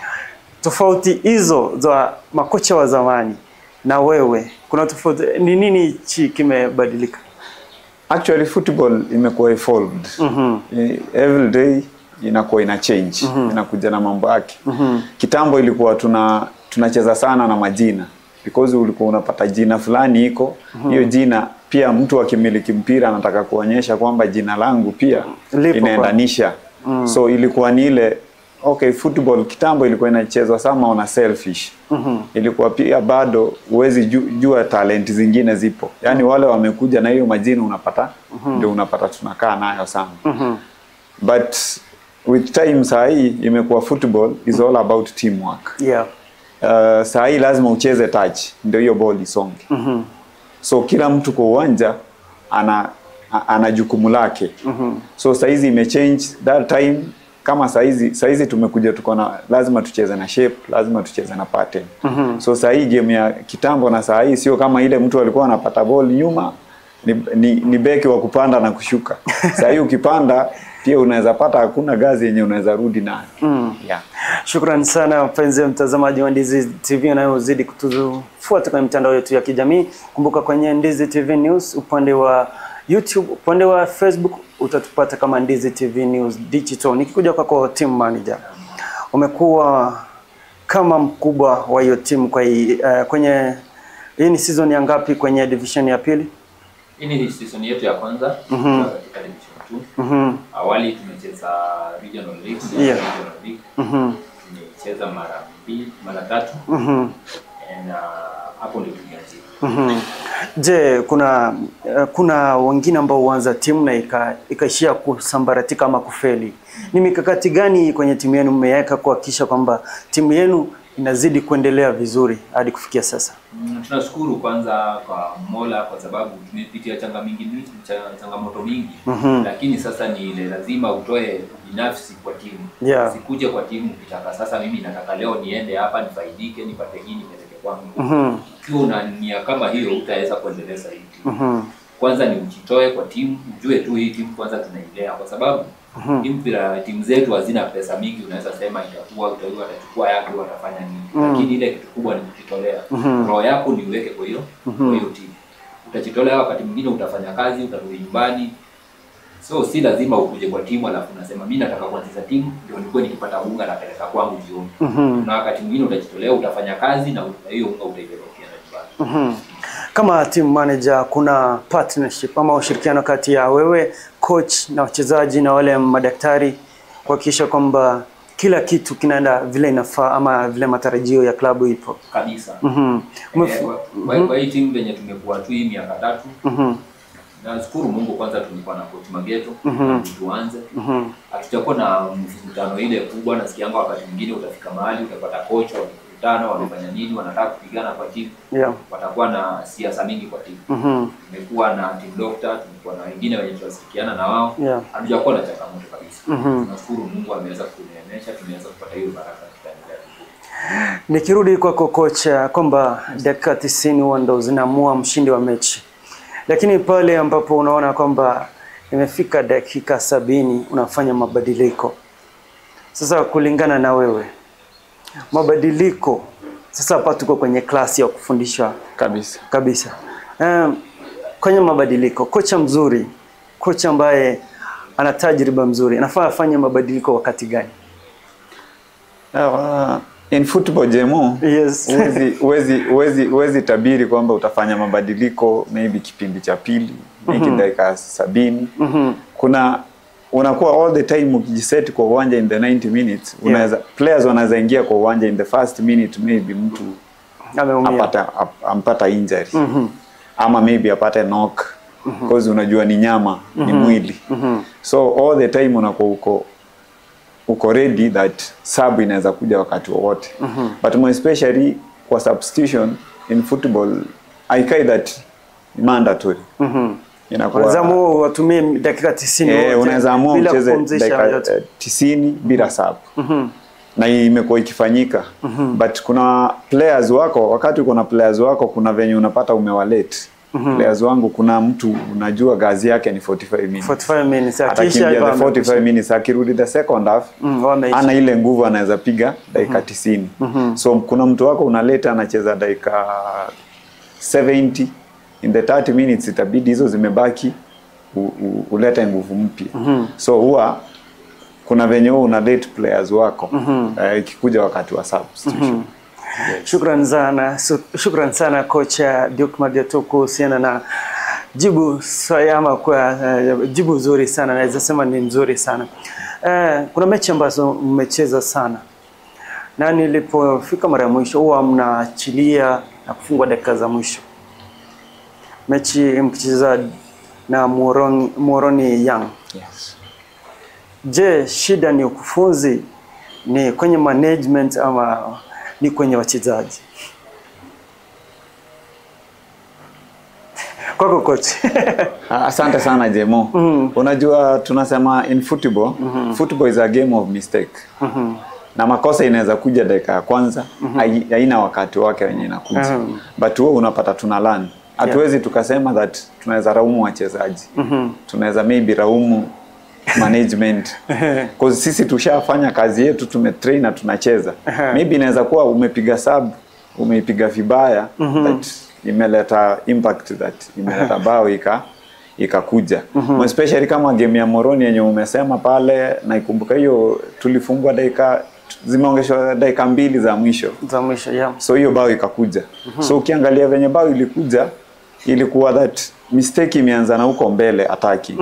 Tofauti hizo za makocha wa zamani na wewe, kuna tofauti ni nini hichi kimebadilika? Actually football imekuwa evolved. Every day inakuwa ina change, inakuja na mambo yake. Kitambo ilikuwa tunacheza sana na majina, because ulikuwa unapata jina fulani iko hiyo jina pia mtu akimiliki mpira anataka kuonyesha kwamba jina langu pia inaendanisha. So ilikuwa ni ile okay, football kitambo ilikuwa inachezwa sama ona selfish. Ilikuwa pia bado huwezi jua talent zingine zipo. Yaani wale wamekuja na hiyo majina unapata ndio unapata tunakaa nayo sana. But with time saa hii imekuwa football is all about teamwork. Yeah. Saa hii lazima ucheze touch ndio hiyo ball isonge. So kila mtu kwa uwanja ana jukumu lake. So saa hizi imechange. That time kama saa hizi tumekuja tuko na lazima tucheze na shape, lazima tucheze na pattern. So saa hii game ya kitambo na saa hii sio kama ile mtu alikuwa anapata ball nyuma ni beki wa kupanda na kushuka. Saa hii ukipanda pia unaweza pata hakuna gazi yenye unaweza rudi nayo. Yeah. Shukrani sana mpenzi mtazamaji wa Ndizi TV unayozidi kutufuata kwenye mitandao yetu ya kijamii. Kumbuka kwenye Ndizi TV News upande wa YouTube, upande wa Facebook utatupata kama Ndizi TV News Digital. Nikikuja kwako team manager, umekuwa kama mkubwa wa hiyo timu kwa kwenye hii ni season ya ngapi kwenye division ya pili? Hii ni season yetu ya kwanza katika division 2. Awali tumecheza regional league, regional league. Tumecheza mara mbili, mara tatu. Na hapo ndio tumeanzia. Je, kuna wengine ambao huanza timu na ikaishia kusambaratika ama kufeli. Ni mikakati gani kwenye timu yenu mmeweka kuhakikisha kwamba timu yenu inazidi kuendelea vizuri hadi kufikia sasa? Tunashukuru kwanza kwa Mola kwa sababu tumepitia changamoto mingi. Lakini sasa ni ile lazima utoe binafsi kwa timu. Usikuje kwa timu ukitaka sasa mimi nataka leo niende hapa nifaidike, nipate hii nipeleke kwangu. Ukiwa una nia kama hiyo utaweza kuendeleza hii timu. Kwanza ni ujitoe kwa timu, ujue tu hii timu kwanza tunailea kwa sababu mpira timu zetu hazina pesa mingi, unaweza sema itakuwa utaiwa atachukua yake watafanya nini. Lakini ile kitu kubwa ni kujitolea. Roho yako ni uweke kwa hiyo kwa hiyo timu. Utajitolea, wakati mwingine utafanya kazi, utarudi nyumbani. So si lazima ukuje kwa timu alafu unasema mimi nataka kuanzisha timu ndio nilikuwa nikipata unga napeleka kwangu jioni. Na wakati mwingine utajitolea, utafanya kazi na hiyo unga utaipeleka nyumbani. Kama team manager, kuna partnership ama ushirikiano kati ya wewe coach na wachezaji na wale madaktari kuhakikisha kwamba kila kitu kinaenda vile inafaa ama vile matarajio ya klabu ipo? Kabisa. Kwa hii timu venye tumekuwa tu hii miaka 3. Nashukuru Mungu kwanza tulikuwa na coach Mageto, tuanze. Hatujakuwa na mvutano ile kubwa. Nasikianga wakati mwingine utafika mahali utapata coach wamekutana, wamefanya nini, wanataka kupigana kwa timu. Watakuwa na siasa mingi kwa timu. Tumekuwa na team doctor, tumekuwa na wengine wenye tunashirikiana na wao. Hatujakuwa na changamoto kabisa. Tunashukuru Mungu ameweza kutuneemesha, tumeweza kupata hiyo baraka tutaendelea. Nikirudi kwako kocha, kwamba dakika 90 huwa ndo zinaamua mshindi wa mechi. Lakini pale ambapo unaona kwamba imefika dakika 70 unafanya mabadiliko. Sasa kulingana na wewe, mabadiliko sasa hapa tuko kwenye klasi ya kufundisha kabisa. Kabisa. Kwenye mabadiliko, kocha mzuri, kocha ambaye ana tajriba mzuri, anafaa afanye mabadiliko wakati gani? In football, Jemo, yes. Huwezi tabiri kwamba utafanya mabadiliko maybe kipindi cha pili, maybe dakika 70. Kuna unakuwa all the time ukijiset kwa uwanja in the 90 minutes, unaweza players wanaweza ingia kwa uwanja in the first minute, maybe mtu ampata injury. Ama maybe apate knock. Because unajua ni nyama, ni mwili. So all the time unakuwa uko ready that sub inaweza kuja wakati wowote. But more especially kwa substitution in football, haikai that mandatory. Inakuwa unaweza watumie dakika 90 wote. Unaweza amua ucheze dakika 90 bila sub. Na imekuwa ikifanyika. But kuna players wako, wakati uko na players wako kuna venye unapata umewalete. Players wangu kuna mtu unajua gazi yake ni 45 minutes. 45 minutes. Atakimbia the 45 minutes, akirudi the second half ana ile nguvu anaweza piga dakika 90. So kuna mtu wako unaleta anacheza dakika 70, in the 30 minutes itabidi hizo zimebaki ulete nguvu mpya. So huwa kuna venye huwa unalete players wako ikikuja wakati wa substitution. Yes. Shukran sana kocha Duke Mageto kuhusiana na jibu swayama kwa jibu nzuri sana, naweza sema ni nzuri sana. Kuna mechi ambazo mmecheza sana. Na nilipofika mara ya mwisho huwa mnaachilia na kufungwa dakika za mwisho. Mechi mkicheza na Muhoroni Young. Yes. Je, shida ni ukufunzi, ni kwenye management ama ni kwenye wachezaji? Kwako coach. Asante sana Jemo. Unajua tunasema in football, football is a game of mistake. Na makosa inaweza kuja dakika ya kwanza, haina wakati wake wenye inakuja. But wewe unapata tuna learn. Hatuwezi tukasema that tunaweza raumu wachezaji. Tunaweza maybe raumu management. Because sisi tushafanya kazi yetu, tumetrain na tunacheza. Maybe inaweza kuwa umepiga sub, umeipiga vibaya, that imeleta impact, that imeleta bao ikakuja. Especially kama game ya Moroni yenye umesema pale, na ikumbuka hiyo tulifungwa dakika zimeongeshwa dakika 2 za mwisho. Za mwisho, yeah. So hiyo bao ikakuja. So ukiangalia venye bao ilikuja, ilikuwa that mistake imeanza na huko mbele attacking.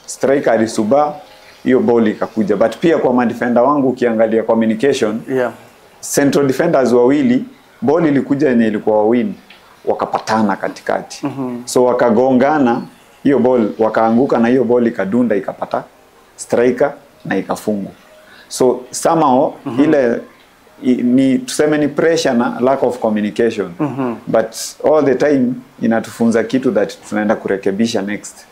Striker alisuba, hiyo ball ikakuja. But pia kwa madefender wangu ukiangalia communication, central defenders wawili, ball ilikuja yenye ilikuwa win, wakapatana katikati. So wakagongana hiyo ball, wakaanguka na hiyo ball ikadunda ikapata striker na ikafungwa. So somehow ile ni tuseme ni pressure na lack of communication. But all the time inatufunza kitu that tunaenda kurekebisha next.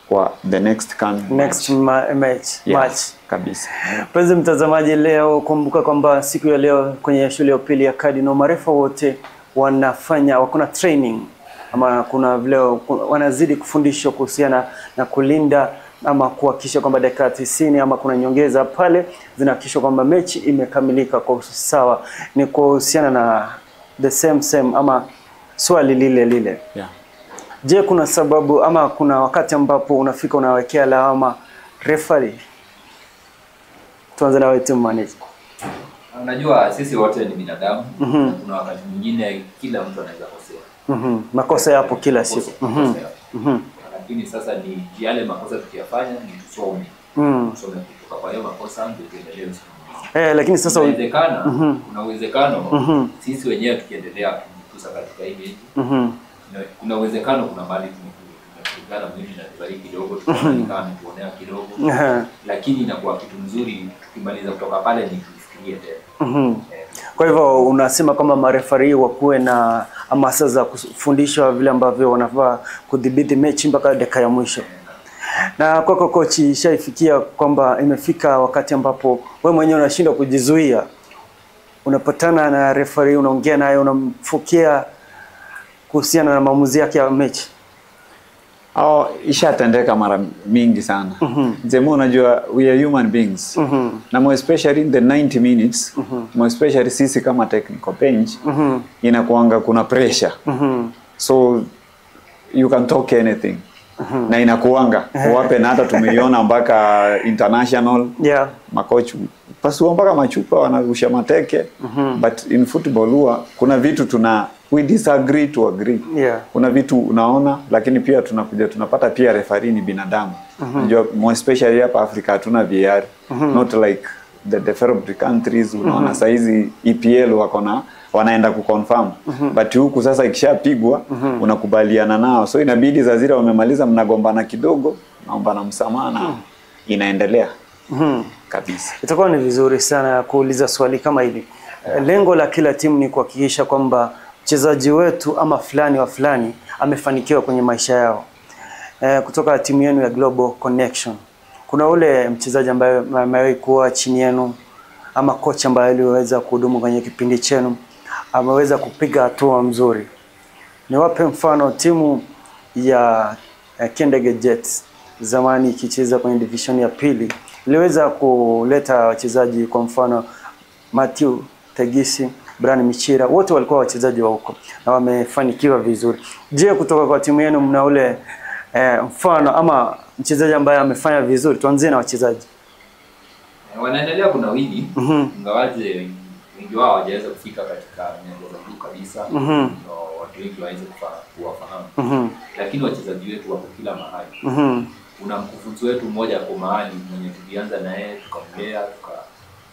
Kwa the next coming next match. Yeah, match. Kabisa. Mpenzi mtazamaji, leo kumbuka kwamba siku ya leo kwenye shule ya upili ya Cardinal marefa wote wanafanya wako na training ama kuna vile wanazidi kufundishwa kuhusiana na kulinda ama kuhakikisha kwamba dakika 90 ama kuna nyongeza pale zinahakikishwa kwamba mechi imekamilika kwa usawa. Ni kuhusiana na the same ama swali lile lile. Yeah. Je, kuna sababu ama kuna wakati ambapo unafika unawekea lawama referee? Tuanze na wewe team manager. Unajua sisi wote ni binadamu. Na kuna wakati mwingine kila mtu anaweza kosea. Makosa yapo kila siku. Lakini sasa ni yale makosa tukiyafanya ni tusome. Tusome kutoka kwa hiyo makosa ndio tuendelee. Lakini sasa kuna uwezekano sisi wenyewe tukiendelea kujikusa katika hii mechi. Kuna uwezekano kuna mahali tumepigana mwili na referee kidogo, tukaonekana tuonea kidogo. Lakini inakuwa kitu mzuri tukimaliza kutoka pale ni tufikirie tena. Kwa hivyo unasema kama marefari wakuwe na hamasa za kufundishwa vile ambavyo wanafaa kudhibiti mechi mpaka dakika ya mwisho. Na kwako kochi, ishaifikia kwamba imefika wakati ambapo wewe mwenyewe unashindwa kujizuia, unapatana na referee, unaongea naye, unamfukia kuhusiana na maamuzi yake ya mechi? Ishatendeka mara mingi sana. Zemo, unajua we are human beings. Na more especially in the 90 minutes, more especially sisi kama technical bench, inakuanga kuna pressure. So you can talk anything. Na inakuanga wape, na hata tumeiona mpaka international. Makochu pasua mpaka machupa wanarusha mateke. But in football huwa kuna vitu tuna we disagree to agree. Kuna vitu unaona, lakini pia tunakuja tunapata pia referee ni binadamu. Unajua more especially hapa Afrika hatuna VAR. Not like the developed countries. Unaona saizi EPL wako na wanaenda kuconfirm. But huku sasa ikishapigwa unakubaliana nao. So inabidi za zile wamemaliza mnagombana kidogo, naombana msamaha na inaendelea. Kabisa. Itakuwa ni vizuri sana kuuliza swali kama hili. Lengo la kila timu ni kuhakikisha kwamba mchezaji wetu ama fulani wa fulani amefanikiwa kwenye maisha yao. Kutoka timu yenu ya Global Connection, kuna ule mchezaji ambaye amewahi kuwa chini yenu ama kocha ambaye aliweza kuhudumu kwenye kipindi chenu, ameweza kupiga hatua mzuri? Niwape mfano timu ya Kendege Jets zamani ikicheza kwenye division ya pili iliweza kuleta wachezaji, kwa mfano Matthew Tegisi, Brian Michira, wote walikuwa wachezaji wa huko na wamefanikiwa vizuri. Je, kutoka kwa timu yenu mna ule mfano ama mchezaji ambaye amefanya vizuri? Tuanzie na wachezaji. Wanaendelea kunawili, ingawaje wengi wao hawajaweza kufika katika nyanja za juu kabisa, ndio watu wengi waweze kuwafahamu. Lakini wachezaji wetu wako kila mahali. Kuna mkufunzi wetu mmoja kwa mahali mwenye tulianza na yeye tukamlea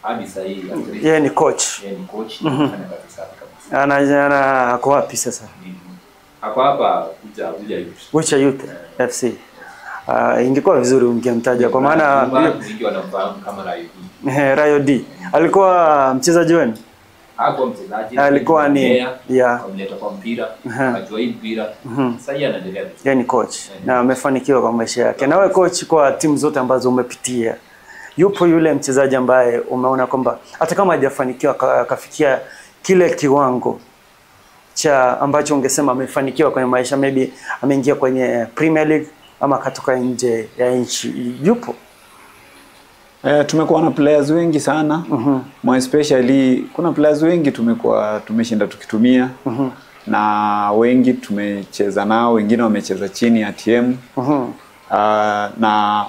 hadi sasa hivi. Yeye ni coach. Yeye ni coach, anafanya kazi safi kabisa. Ana ako wapi sasa? Ako hapa Kuja Youth. Kuja Youth FC. Ingekuwa vizuri ungemtaja kwa maana wengi wanamfahamu kama Rayo D. Rayo D. Alikuwa mchezaji wenu? Hakuwa mchezaji. Alikuwa ni akamleta kwa mpira, akajua hii mpira. Sasa yeye anaendelea vizuri. Yeye ni coach na amefanikiwa kwa maisha yake. Na wewe coach, kwa timu zote ambazo umepitia, yupo yule mchezaji ambaye umeona kwamba hata kama hajafanikiwa akafikia kile kiwango cha ambacho ungesema amefanikiwa kwenye maisha, maybe ameingia kwenye Premier League ama katoka nje ya nchi, yupo? Tumekuwa na players wengi sana. More especially kuna players wengi tumekuwa tumeshinda tukitumia. Na wengi tumecheza nao, wengine wamecheza chini ya TM. Na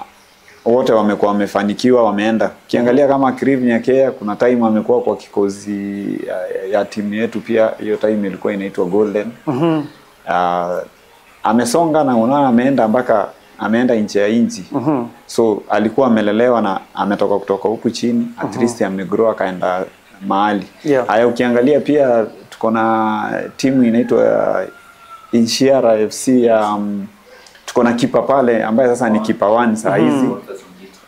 wote wamekuwa wamefanikiwa, wameenda. Ukiangalia kama Kriv Nyakea, kuna time amekuwa kwa kikosi ya timu yetu pia, hiyo time ilikuwa inaitwa Golden. Amesonga na unaona ameenda mpaka ameenda nje ya nchi. So alikuwa amelelewa na ametoka kutoka huku chini, at least amegrow akaenda mahali. Haya, ukiangalia pia tuko na timu inaitwa Inshiara FC, tuko na kipa pale ambaye sasa ni kipa 1 saa hizi.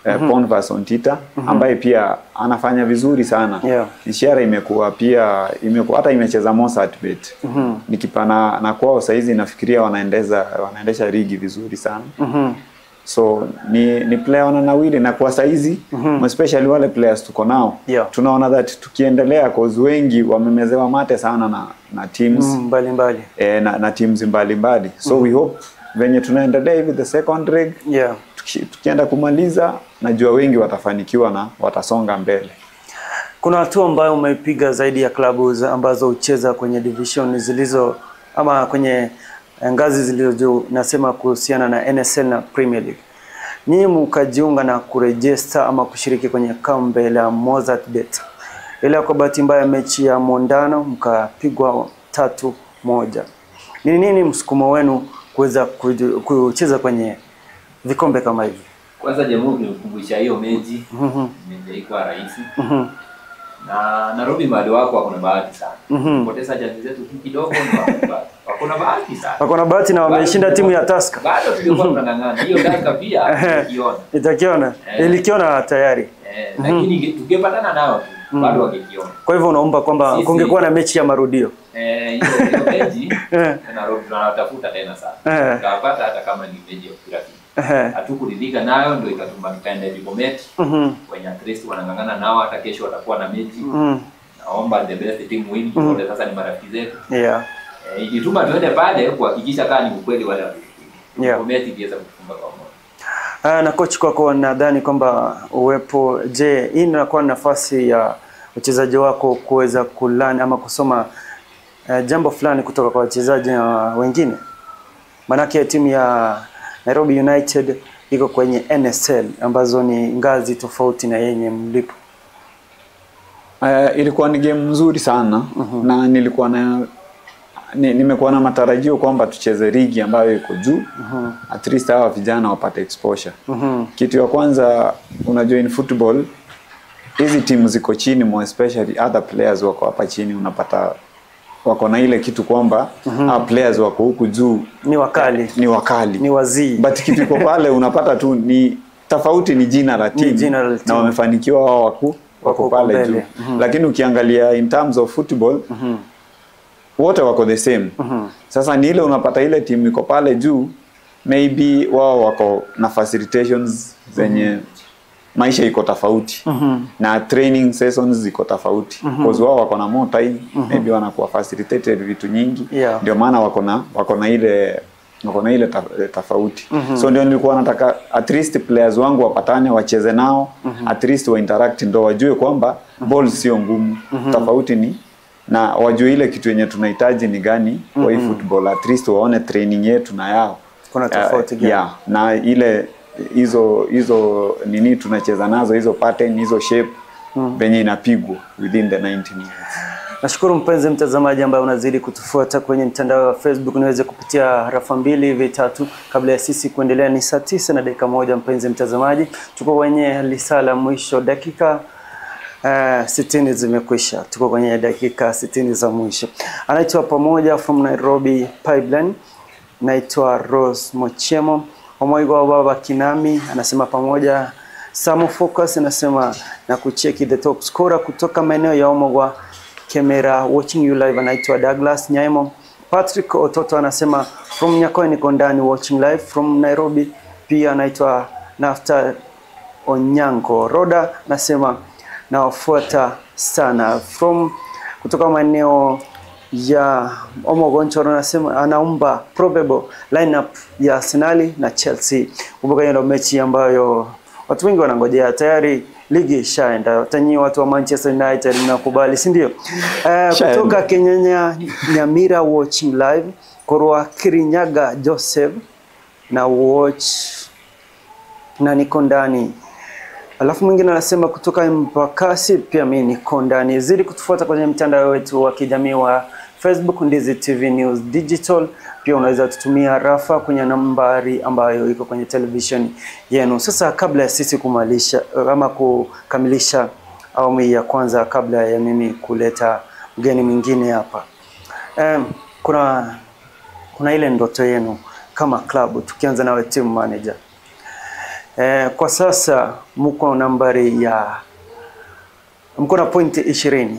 Ponvas Ontita ambaye pia anafanya vizuri sana. Ishiara imekuwa pia hata imecheza Mozzart Bet. Nikipana na kwao saizi nafikiria wanaendesha ligi vizuri sana. So ni player wananawili na kwa saizi especially wale players tuko nao tunaona that tukiendelea, cause wengi wamemezewa mate sana na teams mbalimbali na teams mbalimbali. So we hope venye tunaendelea hivi the second leg tukienda kumaliza, najua wengi watafanikiwa na watasonga mbele. Kuna hatua ambayo umeipiga zaidi ya klabu ambazo hucheza kwenye division zilizo ama kwenye ngazi zilizo juu, nasema kuhusiana na NSL na Premier League. Nyinyi mkajiunga na kurejesta ama kushiriki kwenye kombe la Mozzart Bet. Ila kwa bahati mbaya mechi ya Mondano mkapigwa 3-1. Ni nini msukumo wenu kuweza kucheza kwenye vikombe kama hivi? Kwanza jamu nikukumbusha hiyo mechi ilikuwa rahisi. Na Nairobi mahali wako hakuna bahati sana. Poteza chances zetu kidogo ni hakuna bahati sana. Hakuna bahati na wameshinda timu ya Tusker. Bado tulikuwa tunang'ang'ana. Hiyo Tusker pia ilikiona. Itakiona. Ilikiona tayari. Lakini tungepatana nao bado wangekiona. Kwa hivyo unaomba kwamba kungekuwa na mechi ya marudio. Hiyo mechi Nairobi tunatafuta tena sana. Tutapata hata kama ni mechi ya kirafiki. Hatukuridhika nayo ndio ikatuma tukaenda Bomet. Wenye at least wanang'ang'ana nao hata kesho watakuwa na mechi. Naomba the best team win. Wote sasa ni marafiki zetu. Ikituma tuende pale kuhakikisha kama ni ukweli wale wa Bomet ikiweza kufunga kwa moja. Na coach kwako nadhani kwamba uwepo, je, hii inakuwa nafasi ya wachezaji wako kuweza kulearn ama kusoma jambo fulani kutoka kwa wachezaji wengine? Manake timu ya Nairobi United iko kwenye NSL ambazo ni ngazi tofauti na yenye mlipo. Ilikuwa ni game nzuri sana na nilikuwa na nimekuwa na matarajio kwamba tucheze ligi ambayo iko juu. At least hawa vijana wapate exposure. Kitu ya kwanza, unajua in football hizi timu ziko chini, more especially other players wako hapa chini, unapata wako na ile kitu kwamba players wako huku juu ni wakali, ni wakali, ni wazii. But kitu iko pale unapata tu ni tofauti, ni jina la timu na wamefanikiwa wao wako pale juu. Lakini ukiangalia in terms of football wote wako the same. Sasa ni ile unapata ile timu iko pale juu, maybe wao wako na facilitations zenye maisha iko tofauti na training sessions ziko tofauti because wao wako na more time, maybe wanakuwa facilitated vitu nyingi, ndio maana wako na ile tofauti. So ndio nilikuwa nataka at least players wangu wapatane, wacheze nao, at least wa interact, ndio wajue kwamba ball sio ngumu, tofauti ni na wajue ile kitu yenye tunahitaji ni gani kwa hii football, at least waone training yetu na yao kuna tofauti gani, na ile hizo nini tunacheza nazo, hizo pattern, hizo shape venye inapigwa within the 90 minutes. Nashukuru mpenzi mtazamaji ambaye unazidi kutufuata kwenye mtandao wa Facebook. Niweze kupitia rafa 2 hivi 3 kabla ya sisi kuendelea. Ni saa 9:01 mpenzi mtazamaji. Tuko kwenye lisala mwisho, dakika 60 zimekwisha. Tuko kwenye dakika 60 za mwisho. Anaitwa Pamoja from Nairobi Pipeline. Naitwa Rose Mochemo. Omoigo wa Baba Kinami anasema pamoja. Samu Focus anasema na kucheki the top scorer kutoka maeneo ya Omogwa Kemera watching you live, anaitwa Douglas Nyaimo. Patrick Ototo anasema from Nyakoe niko ndani watching live from Nairobi. Pia anaitwa Nafta Onyango Roda anasema nawafuata sana from kutoka maeneo ya Omogonchoro, anasema anaomba probable lineup ya Arsenal na Chelsea. Kumbuka hiyo ndio mechi ambayo watu wengi wanangojea, tayari ligi ishaenda. Tanyi watu wa Manchester United mnakubali, si ndio? Kutoka Kenya Nyamira watching live, Korwa Kirinyaga Joseph na watch na niko ndani. Alafu mwingine anasema kutoka Mpakasi, pia mimi niko ndani. Zidi kutufuata kwenye mtandao wetu wa kijamii wa Facebook Ndizi TV News Digital. Pia unaweza tutumia rafa kwenye nambari ambayo iko kwenye television yenu. Sasa kabla ya sisi kumalisha ama kukamilisha awamu ya kwanza, kabla ya mimi kuleta mgeni mwingine hapa, kuna ile ndoto yenu kama klabu, tukianza nawe team manager. Kwa sasa mko nambari ya mko na pointi 20.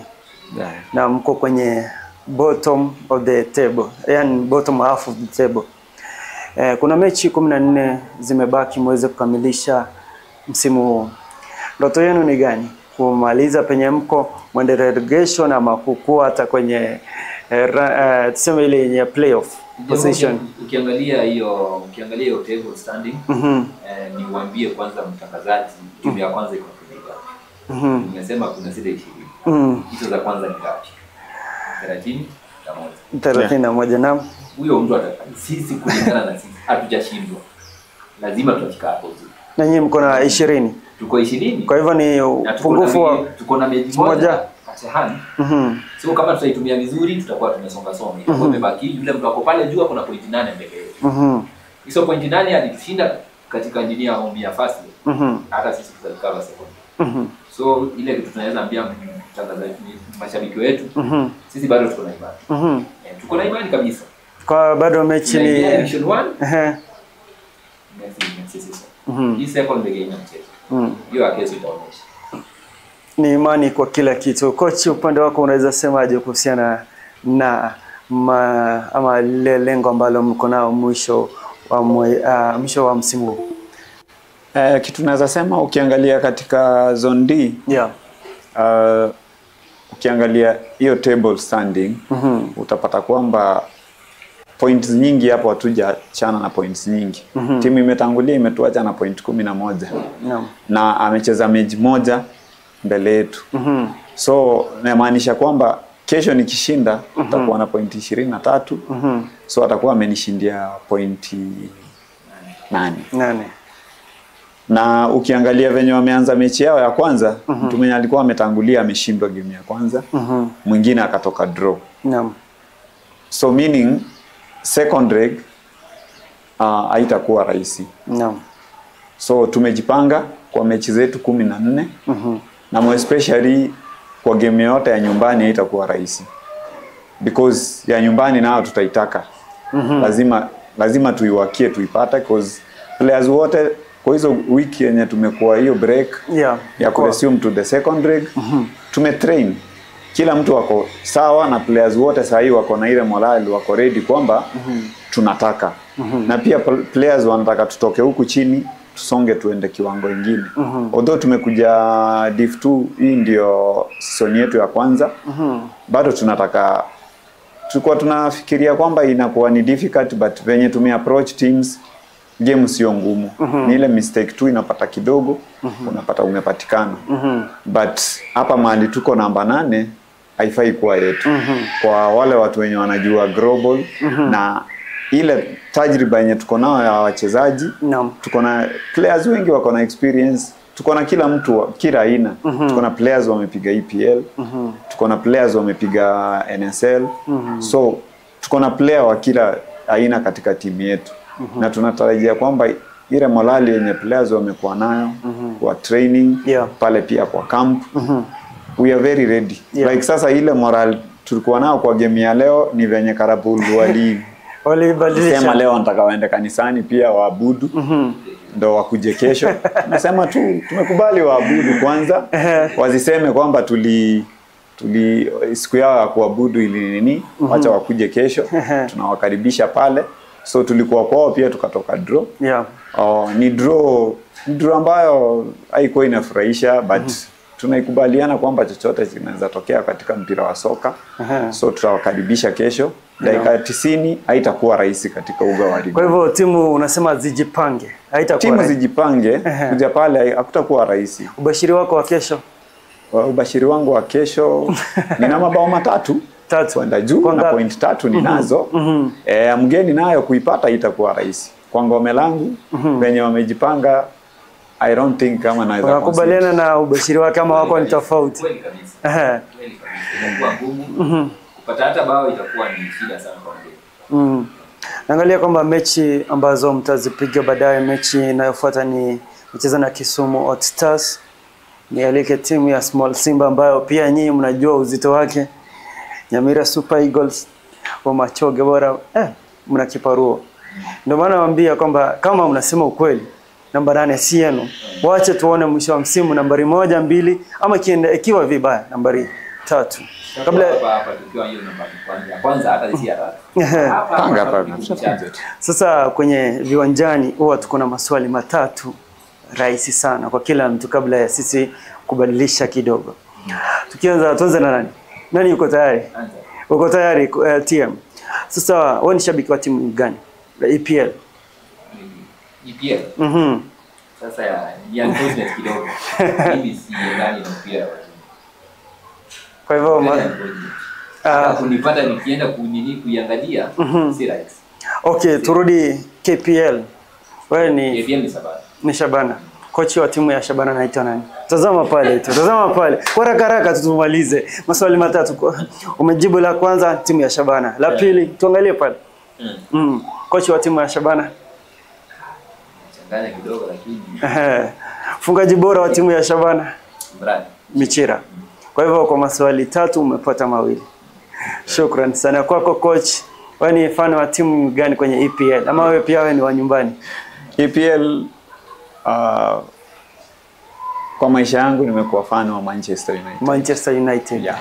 Yeah. Na mko kwenye bottom of the table, yani bottom half of the table. Kuna mechi 14 zimebaki muweze kukamilisha msimu huu. Ndoto yenu ni gani? Kumaliza penye mko, mwende relegation ama kukua hata kwenye tuseme ile yenye playoff position? Ukiangalia hiyo table standing, niwaambie kwanza mtangazaji, timu ya kwanza iko ngapi? Nimesema kuna zile 20. Hizo za kwanza ni ngapi? 31. 31, naam. Huyo mtu sisi kulingana na sisi hatujashindwa. Lazima tutafika hapo. Na nyinyi mko na 20. Tuko 20. Kwa hivyo ni upungufu wa tuko na mechi moja at hand. So kama tutaitumia vizuri tutakuwa tumesonga songa. Itakuwa imebaki yule mtu ako pale juu kuna point 8 mbele yetu. Hizo point 8 alitushinda katika engineer home ya first. Hata sisi tutacover second. So ile kitu tunaweza ambia mtangazaji mashabiki wetu, sisi bado tuko na imani. Tuko na imani kabisa. Kwa bado mechi ni division 1. Next season. Hii second game ya mchezo. Hiyo kesho itaonyesha. Ni imani kwa kila kitu. Coach, upande wako unaweza semaje kuhusiana na ama lile lengo ambalo mko nao mwisho wa msimu huu? Kitu naweza sema ukiangalia katika zone D, yeah. Ukiangalia hiyo table standing, utapata kwamba points nyingi hapo hatujaachana na points nyingi. Timu imetangulia imetuacha na point 11. No. Na amecheza mechi moja mbele yetu. So inamaanisha kwamba kesho nikishinda nitakuwa na point 23. So atakuwa amenishindia point 8. Na ukiangalia venye wameanza mechi yao ya kwanza, mtu mwenye alikuwa ametangulia ameshindwa game ya kwanza, mwingine akatoka draw. Naam. So meaning second leg haitakuwa rahisi. Naam. So tumejipanga kwa mechi zetu 14. Na more especially kwa game yote ya nyumbani haitakuwa rahisi. Because ya nyumbani nao tutaitaka. Lazima tuiwakie tuipate, because players wote kwa hizo wiki yenye tumekuwa hiyo break, ya kuresume to the second leg, tumetrain. Kila mtu wako sawa na players wote saa hii wako na ile morale, wako ready kwamba tunataka. Na pia players wanataka tutoke huku chini tusonge tuende kiwango kingine. Although tumekuja Div 2, hii ndio season yetu ya kwanza. Bado tunataka, tulikuwa tunafikiria kwamba inakuwa ni difficult, but venye tume approach teams game sio ngumu. Ni ile mistake tu inapata kidogo, unapata umepatikana. But hapa mahali tuko namba 8 haifai kuwa yetu. Kwa wale watu wenye wanajua global na ile tajriba yenye tuko nayo ya wachezaji, tuko na players wengi wako na experience, tuko na kila mtu kila aina. Tuko na players wamepiga EPL, tuko na players wamepiga NSL. So tuko na player wa kila aina katika timu yetu. Na tunatarajia kwamba ile morali yenye players wamekuwa nayo kwa training, pale pia kwa camp, we are very ready. Like sasa ile morali tulikuwa nayo kwa game ya leo ni venye Karabul walibadilisha. Sema leo nataka waende kanisani pia waabudu, ndo wakuje kesho. Nasema tu tumekubali waabudu kwanza, waziseme kwamba tuli siku yao ya kuabudu ili nini, wacha wakuje kesho, tunawakaribisha pale. So tulikuwa kwao pia tukatoka draw. Ni draw ambayo haikuwa inafurahisha, but tunaikubaliana kwamba chochote kinaweza tokea katika mpira wa soka. So tutawakaribisha kesho. Dakika 90 haitakuwa rahisi katika uga wa Rigoni. Kwa hivyo timu unasema zijipange. Haitakuwa timu zijipange, kuja pale hakutakuwa rahisi. Ubashiri wako wa kesho? Ubashiri wangu wa kesho nina mabao 3. Kwenda juu na point 3 ninazo. Mgeni nayo kuipata itakuwa rahisi. Kwa ngome langu wenye wamejipanga, I don't think kama naweza unakubaliana na ubashiri wake kama wako ni tofauti. Kweli kabisa. Kweli kabisa. Inakuwa ngumu. Kupata hata bao itakuwa ni shida sana kwa mgeni. Naangalia kwamba mechi ambazo mtazipiga baadaye, mechi inayofuata ni mchezo na Kisumu Hot Stars. Nialike timu ya Small Simba ambayo pia nyinyi mnajua uzito wake. Nyamira Super Eagles wa Machoge bora, mna kiparuo. Ndio maana nawaambia kwamba kama mnasema ukweli, Namba 8 si yenu. Wache tuone mwisho wa msimu nambari 1, 2 ama ikiwa vibaya nambari 3. Kabla hapa tukiwa hiyo nambari kwanza hata si ya 3. Panga hapa. Sasa kwenye viwanjani huwa tuko na maswali matatu rahisi sana kwa kila mtu kabla ya sisi kubadilisha kidogo. Tukianza tuanze na nani? Nani yuko tayari? Uko tayari TM? Sasa wewe ni shabiki wa timu gani? EPL. EPL. Sasa ni unfortunate kidogo. Mimi siendani na mpira wa. Kwa hivyo kunipata nikienda kunini kuiangalia si rahisi. Okay, turudi KPL. Wewe ni KPL ni Shabana. Ni Shabana. Kocha wa timu ya Shabana anaitwa nani? Tazama pale tu. Tazama pale. Kwa haraka haraka tumalize. Maswali matatu. Umejibu la kwanza timu ya Shabana. La pili tuangalie pale. Kocha wa timu ya Shabana. Changanya kidogo lakini. Mfungaji bora wa timu ya Shabana. Mradi. Michira. Kwa hivyo kwa maswali 3 umepata mawili. Shukrani sana kwako coach. Wewe ni fan wa timu gani kwenye EPL? Ama wewe pia wewe ni wa nyumbani? EPL kwa maisha yangu nimekuwa fan wa Manchester United. Manchester United. Yeah.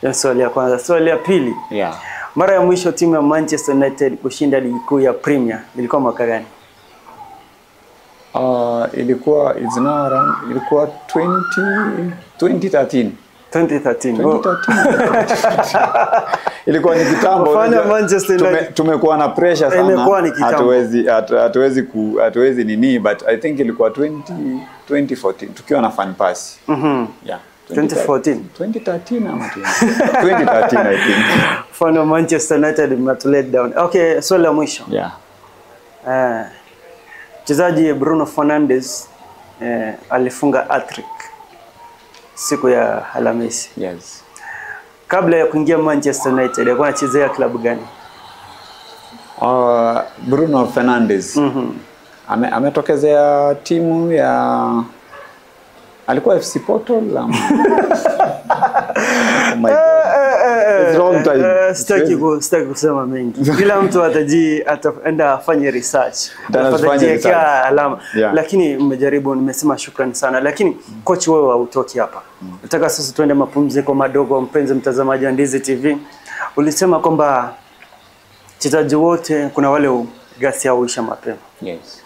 Ya swali ya kwanza. Swali ya pili. Yeah. Mara ya mwisho timu ya Manchester United kushinda ligi kuu ya Premier ilikuwa mwaka gani? Ilikuwa it's now around, ilikuwa 2013. 2013. 2013. Ilikuwa ni kitambo. Tumekuwa na pressure sana. Imekuwa ni kitambo. Hatuwezi nini, but I think ilikuwa 2014 tukiwa na fan pass. Yeah. 2014. 2013 ama 2013 I think. Fan wa Manchester United mnatu let down. Okay, swali la mwisho. Yeah. Mchezaji Bruno Fernandes alifunga hat-trick siku ya Alhamisi. Yes. Kabla ya kuingia Manchester United alikuwa anachezea klabu gani? Bruno Fernandes. Ametokezea timu ya alikuwa FC Porto la. Oh my God. It's wrong time. Sitaki kusema mengi. Kila mtu ataenda afanye research. Atajiwekea alama. Yeah. Lakini mmejaribu, nimesema shukrani sana. Lakini coach wewe hautoki hapa. Nataka sasa tuende mapumziko madogo mpenzi mtazamaji wa Ndizi TV. Ulisema kwamba wachezaji wote kuna wale gasi huisha mapema. Yes.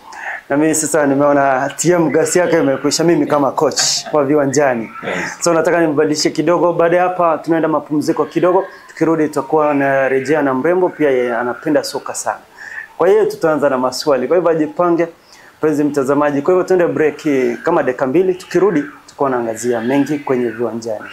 Na mimi sasa nimeona TM gasi yake imekwisha mimi kama coach wa viwanjani. Yes. So nataka nibadilishe kidogo. Baada hapa tunaenda mapumziko kidogo. Tukirudi tutakuwa na rejea na mrembo pia yeye anapenda soka sana. Kwa hiyo tutaanza na maswali. Kwa hivyo ajipange mpenzi mtazamaji. Kwa hivyo tuende break kama dakika 2, tukirudi tutakuwa naangazia mengi kwenye viwanjani.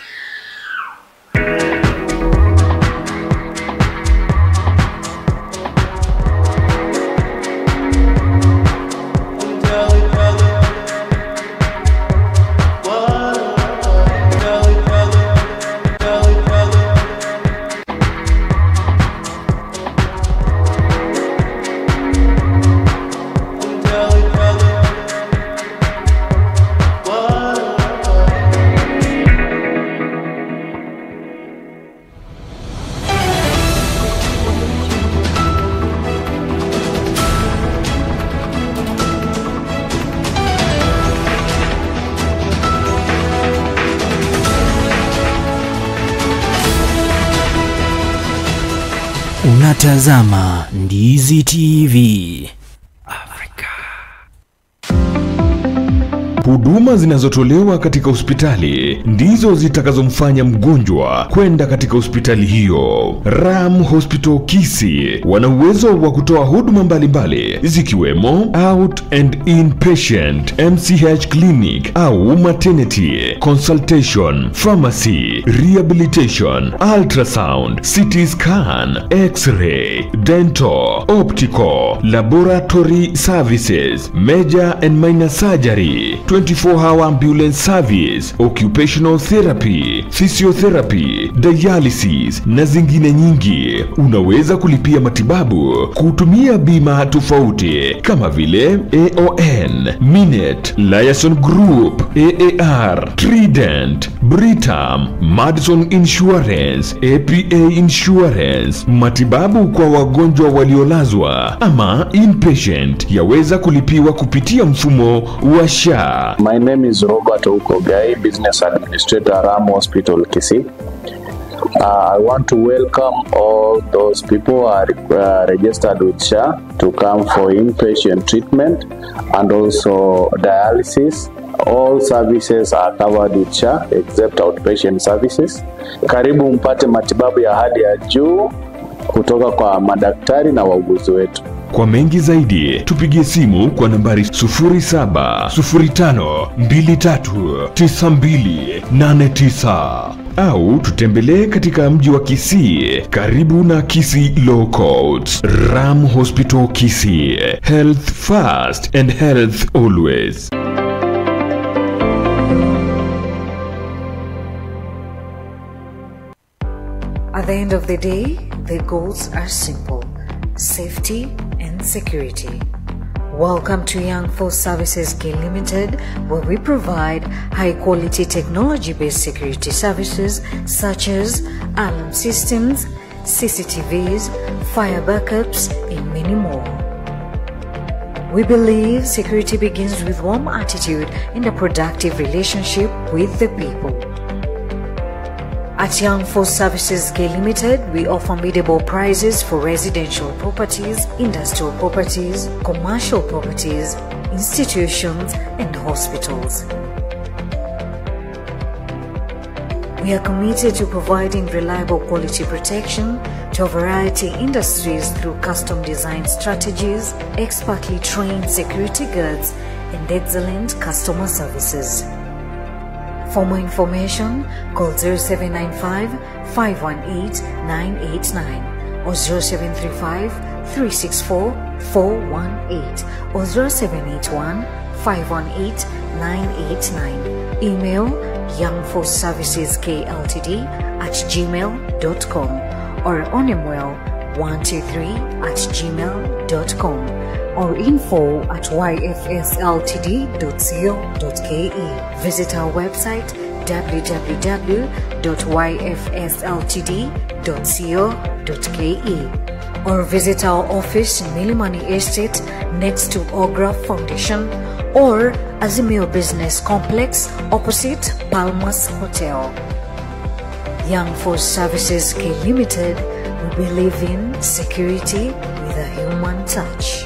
Unatazama Ndizi TV Afrika. Huduma zinazotolewa katika hospitali ndizo zitakazomfanya mgonjwa kwenda katika hospitali hiyo. Ram Hospital Kisii wana uwezo wa kutoa huduma mbalimbali zikiwemo out and inpatient, MCH clinic au maternity, consultation, pharmacy, rehabilitation, ultrasound, CT scan, x-ray, dental, optical, laboratory services, major and minor surgery, 24-hour ambulance service, occupational therapy, physiotherapy, dialysis na zingine nyingi. Unaweza kulipia matibabu kutumia bima tofauti kama vile AON, Minet, Liaison Group, AAR, Trident, Britam, Madison Insurance, APA Insurance. Matibabu kwa wagonjwa waliolazwa ama inpatient yaweza kulipiwa kupitia mfumo wa SHA. My name is Robert Okogai, Business Administrator, Ram Hospital, Kisii. I want to welcome all those people who are registered with SHA to come for inpatient treatment and also dialysis. All services are covered with SHA except outpatient services. Karibu mpate matibabu ya hali ya juu kutoka kwa madaktari na wauguzi wetu. Kwa mengi zaidi tupigie simu kwa nambari 0705239289 au tutembelee katika mji wa Kisii karibu na Kisii Law Courts. Ram Hospital Kisii, health first and health always. At the end of the day, the goals are simple: safety and security. Welcome to Young Force Services K Limited, where we provide high-quality technology-based security services such as alarm systems, CCTVs, fire backups, and many more. We believe security begins with warm attitude and a productive relationship with the people. At Young Force Services K Limited, we offer biddable prices for residential properties, industrial properties, commercial properties, institutions, and hospitals. We are committed to providing reliable quality protection to a variety of industries through custom design strategies, expertly trained security guards, and excellent customer services. For more information, call 0795 518 989 or 0735 364 418 or 0781 518 989. Email youngforceserviceskltd@gmail.com or onemwell123@gmail.com or info@yfsltd.co.ke. Visit our website www.yfsltd.co.ke or visit our office in Milimani Estate next to Ogra Foundation or Azimio Business Complex opposite Palmas Hotel. Young Force Services K Limited, we believe in security with a human touch.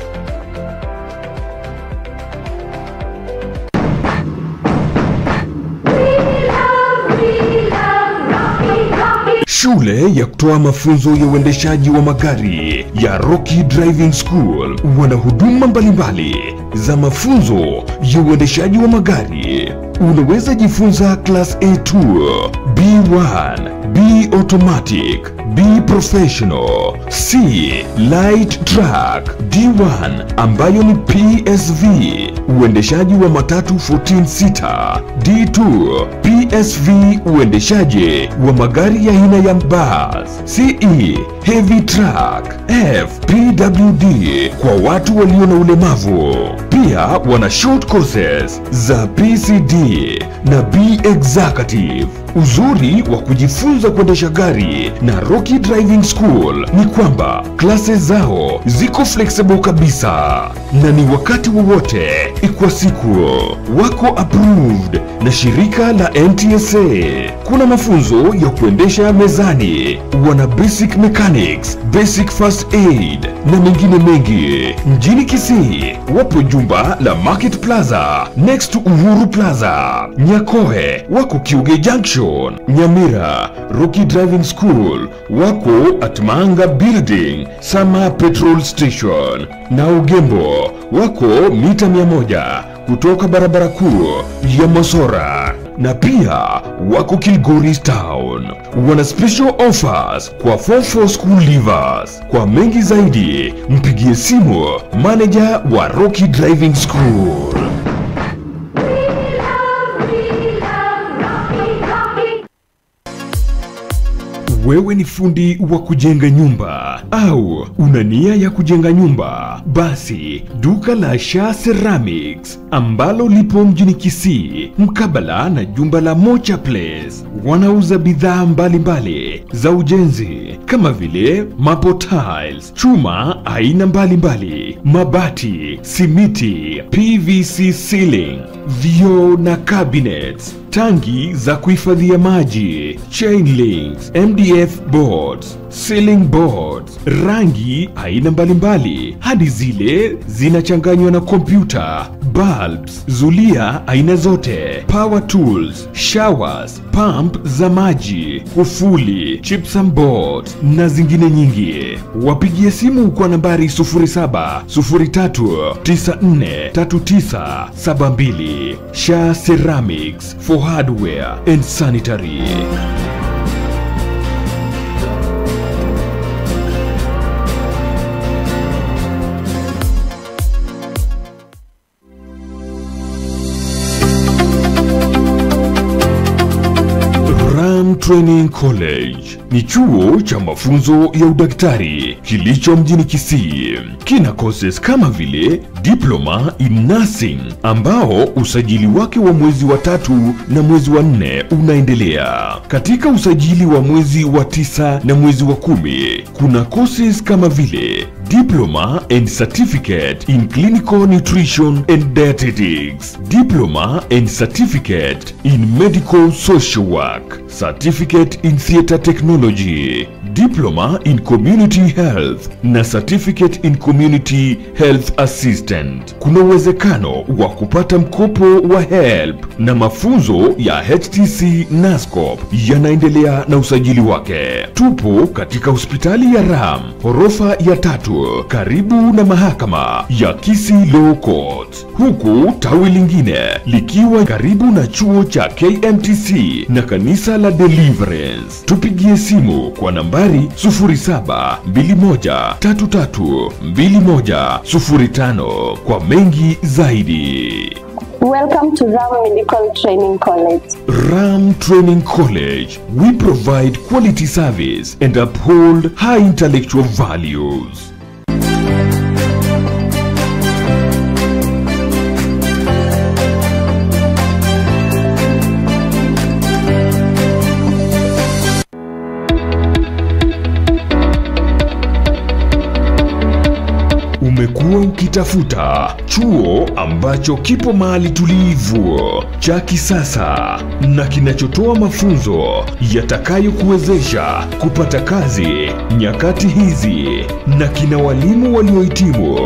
Shule ya kutoa mafunzo ya uendeshaji wa magari ya Rocky Driving School wana huduma mbalimbali za mafunzo ya uendeshaji wa magari. Unaweza jifunza Class A2, B1, B Automatic, B Professional, C Light Truck, D1 ambayo ni PSV, uendeshaji wa matatu 14 seater, D2 PSV, uendeshaji wa magari ya aina ya bus, CE Heavy Truck, F PWD kwa watu walio na ulemavu. Pia wana short courses za PCD na B Executive. Uzuri wa kujifunza kuendesha gari na Rocky Driving School ni kwamba classes zao ziko flexible kabisa na ni wakati wowote kwa siku. Wako approved na shirika la NTSA. Kuna mafunzo ya kuendesha mezani, wana basic mechanics, basic first aid na mengine mengi. Mjini Kisii wapo jumba la Market Plaza next to Uhuru Plaza. Nyakoe wako Kiuge Junction. Nyamira Rocky Driving School wako at Manga Building, Sama Petrol Station. Na Ugembo wako mita 100 kutoka barabara kuu ya Mosora. Na pia wako Kilgoris Town. Wana special offers kwa Form 4 school leavers. Kwa mengi zaidi mpigie simu manager wa Rocky Driving School. Wewe ni fundi wa kujenga nyumba au una nia ya kujenga nyumba, basi duka la Sha Ceramics ambalo lipo mjini Kisii mkabala na jumba la Mocha Place wanauza bidhaa mbalimbali za ujenzi kama vile marble tiles, chuma aina mbalimbali, mabati, simiti, PVC ceiling, vioo na cabinets, tangi za kuhifadhia maji, chain links, MDF boards, ceiling boards, rangi aina mbalimbali hadi zile zinachanganywa na kompyuta, bulbs, zulia aina zote, power tools, showers, pump za maji, kufuli, gypsum boards na zingine nyingi. Wapigie simu kwa nambari 07 03 94 39 72. Sha Ceramics for hardware and sanitary. Training College ni chuo cha mafunzo ya udaktari kilicho mjini Kisii. Kina courses kama vile Diploma in Nursing ambao usajili wake wa mwezi wa 3 na mwezi wa 4 unaendelea. Katika usajili wa mwezi wa 9 na mwezi wa 10 kuna courses kama vile Diploma and Certificate in Clinical Nutrition and Dietetics, Diploma and Certificate in Medical Social Work, Certificate in Theater Technology, Diploma in Community Health na Certificate in Community Health Assistant. Kuna uwezekano wa kupata mkopo wa HELB na mafunzo ya HTC NASCOP yanaendelea na usajili wake. Tupo katika hospitali ya Ram, ghorofa ya 3, karibu na mahakama ya Kisii Law Court, huku tawi lingine likiwa karibu na chuo cha KMTC na kanisa la Deliverance. Tupigie simu kwa nambari 07 21 33 21 05 kwa mengi zaidi. Welcome to Ram Medical Training College. Ram Training College, we provide quality service and uphold high intellectual values. Umekuwa ukitafuta chuo ambacho kipo mahali tulivu, cha kisasa na kinachotoa mafunzo yatakayokuwezesha kupata kazi nyakati hizi na kina walimu waliohitimu.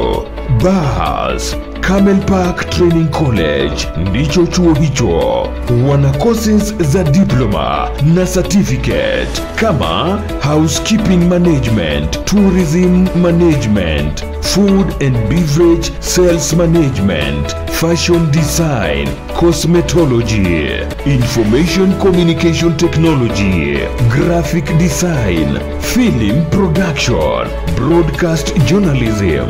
Bas, Camel Park Training College ndicho chuo hicho. Wana courses za diploma na certificate kama housekeeping management, tourism management, food and beverage sales management, fashion design, cosmetology, information communication technology, graphic design, film production, broadcast journalism,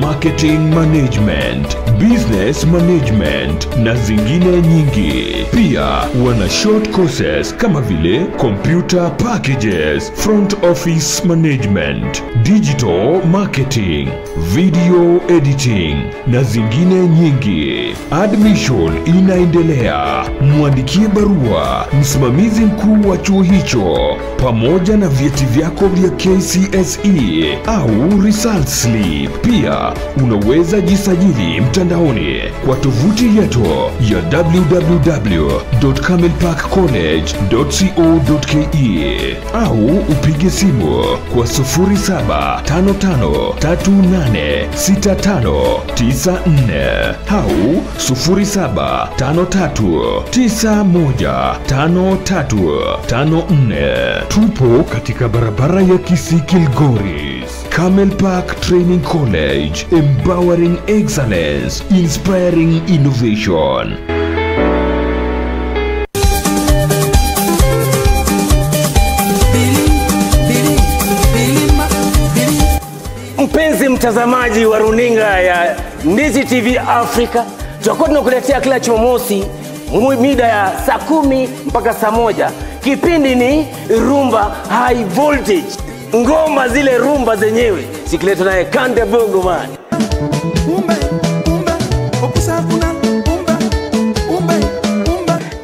marketing management, business management na zingine nyingi. Pia wana short courses kama vile computer packages, front office management, digital marketing, video editing na zingine nyingi. Admission inaendelea. Mwandikie barua msimamizi mkuu wa chuo hicho pamoja na vyeti vyako vya KCSE au result slip. Pia unaweza jisajili mtandaoni kwa tovuti yetu ya www.camelparkcollege.co.ke au upige simu kwa 0755 38 65 94 au 0753 91 53 54. Tupo katika barabara ya Kisii Kilgoris. Camel Park Training College, empowering excellence, inspiring innovation. Mpenzi mtazamaji wa runinga ya Ndizi TV Africa, tutakuwa tunakuletea kila Jumamosi mida ya saa 10 mpaka saa 1 Kipindi ni Rumba High Voltage, ngoma zile rumba zenyewe zikiletwa naye Kande Bongo Man.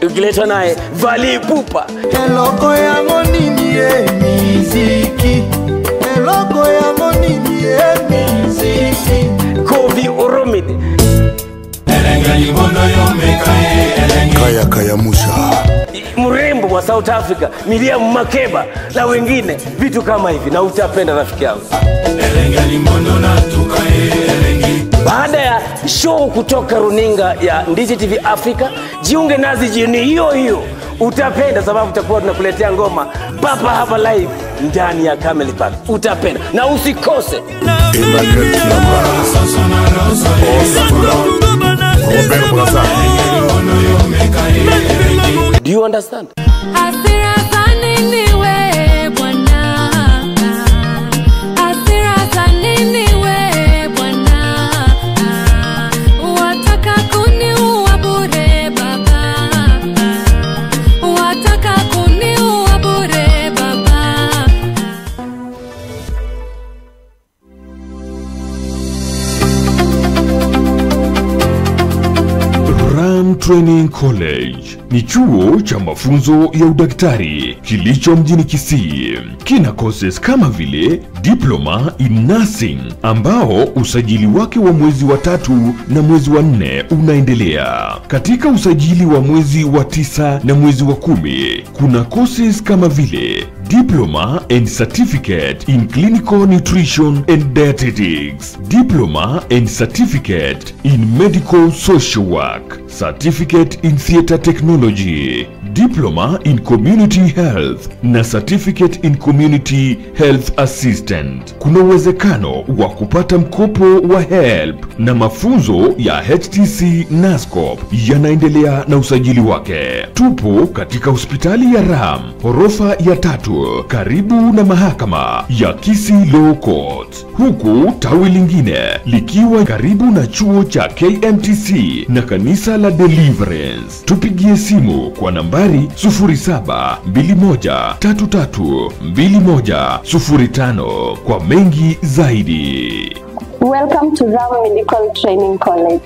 Ukiletwa naye Vali Pupa. Eloko yango nini ye miziki, eloko yango nini ye miziki. Kovi Olomide. Kaya Kaya Musha. Mrembo wa South Africa, Miriam Makeba na wengine, vitu kama hivi, na utapenda rafiki yangu. Baada ya show kutoka runinga ya Ndizi TV Africa, jiunge nazi jioni hiyo hiyo. Utapenda sababu tutakuwa tunakuletea ngoma papa hapa live ndani ya Camel Park. Utapenda na usikose. Emmanuel Kiamba, Robert Brasa. Do you understand? Hasira za nini we bwana? Hasira za nini we bwana? Wataka kuniua bure baba. Wataka kuniua bure baba. Ram Training College ni chuo cha mafunzo ya udaktari kilicho mjini Kisii. Kina courses kama vile Diploma in Nursing ambao usajili wake wa mwezi wa 3 na mwezi wa 4 unaendelea. Katika usajili wa mwezi wa 9 na mwezi wa 10 kuna courses kama vile Diploma and Certificate in Clinical Nutrition and Dietetics, Diploma and Certificate in Medical Social Work, Certificate in Theater Technology, Diploma in Community Health na Certificate in Community Health Assistant. Kuna uwezekano wa kupata mkopo wa HELP na mafunzo ya HTC NASCOP yanaendelea na usajili wake. Tupo katika hospitali ya Ram, ghorofa ya 3, karibu na mahakama ya Kisii Law Court, huku tawi lingine likiwa karibu na chuo cha KMTC na kanisa la Deliverance. Tupigie simu kwa nambari 0721332105 kwa mengi zaidi. Welcome to Ram Medical Training College.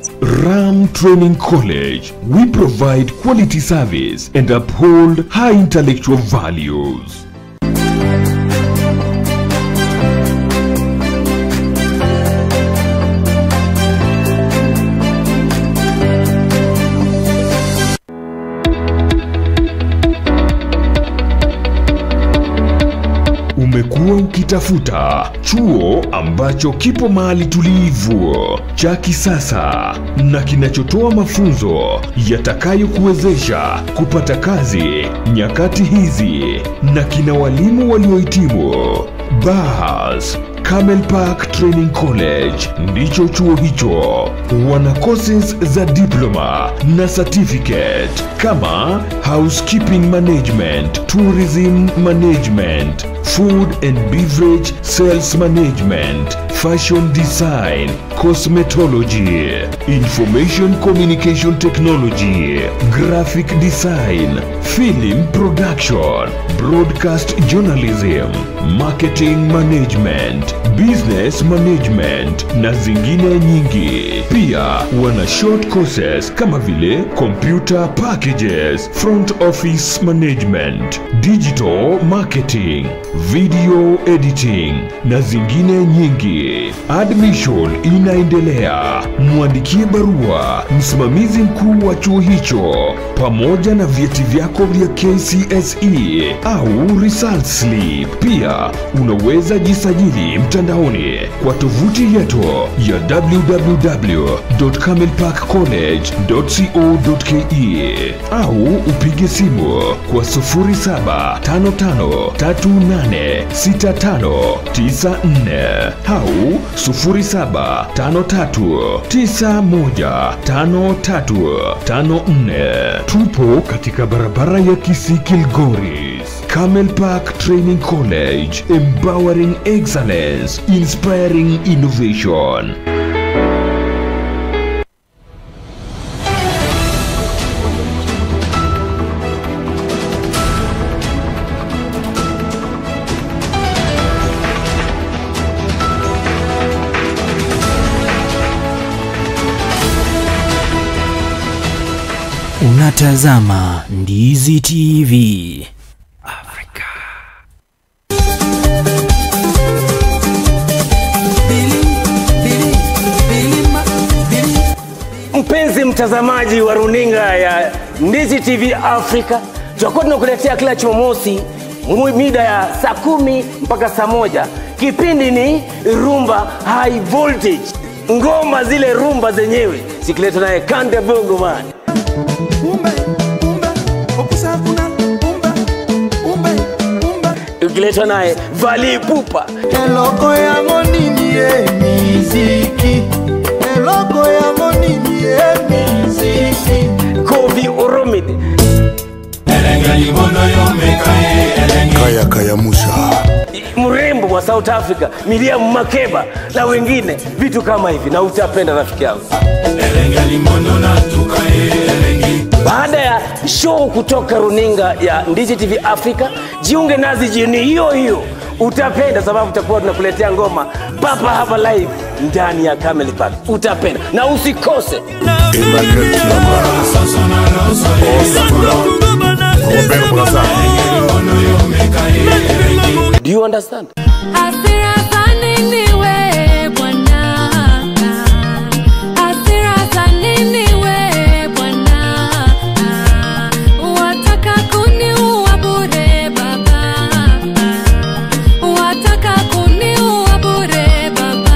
Ram Training College, we provide quality service and uphold high intellectual values. Umekuwa ukitafuta chuo ambacho kipo mahali tulivu, cha kisasa na kinachotoa mafunzo yatakayokuwezesha kupata kazi nyakati hizi na kina walimu waliohitimu. Bas, Camel Park Training College ndicho chuo hicho. Wana courses za diploma na certificate kama housekeeping management, tourism management, food and beverage sales management, fashion design, cosmetology, information communication technology, graphic design, film production, broadcast journalism, marketing management, business management na zingine nyingi. Pia wana short courses kama vile computer packages, front office management, digital marketing, video editing na zingine nyingi. Admission inaendelea. Mwandikie barua msimamizi mkuu wa chuo hicho pamoja na vyeti vyako vya KCSE au result slip. Pia unaweza jisajili mtandaoni kwa tovuti yetu ya www.camelparkcollege.co.ke au upige simu kwa 0755386594 au 0753915354. Tupo katika barabara ya Kisii Kilgoris. Camel Park Training College, empowering excellence, inspiring innovation. Unatazama Ndizi TV Afrika. Mpenzi mtazamaji wa runinga ya Ndizi TV Afrika, tutakuwa tunakuletea kila Jumamosi mida ya saa 10 mpaka saa 1. Kipindi ni Rumba High Voltage. Ngoma zile rumba zenyewe zikiletwa naye Kande Bongo Man. Ukiletwa naye Vali Pupa. Eloko yango nini e miziki. Eloko yango nini e miziki. Kofi Olomide. Kaya Kaya Musha. Mrembo wa South Africa, Miriam Makeba na wengine, vitu kama hivi, na utapenda rafiki yangu. Baada ya show kutoka runinga ya Ndizi TV Africa, jiunge nazi jioni hiyo hiyo. Utapenda sababu tutakuwa tunakuletea ngoma papa hapa live ndani ya Camel Park. Utapenda na usikose. Emmanuel Kiamba. Robert Brazza. Do you understand? Hasira za nini we bwana? Hasira za nini we bwana? Wataka kuniua bure baba. Wataka kuniua bure baba.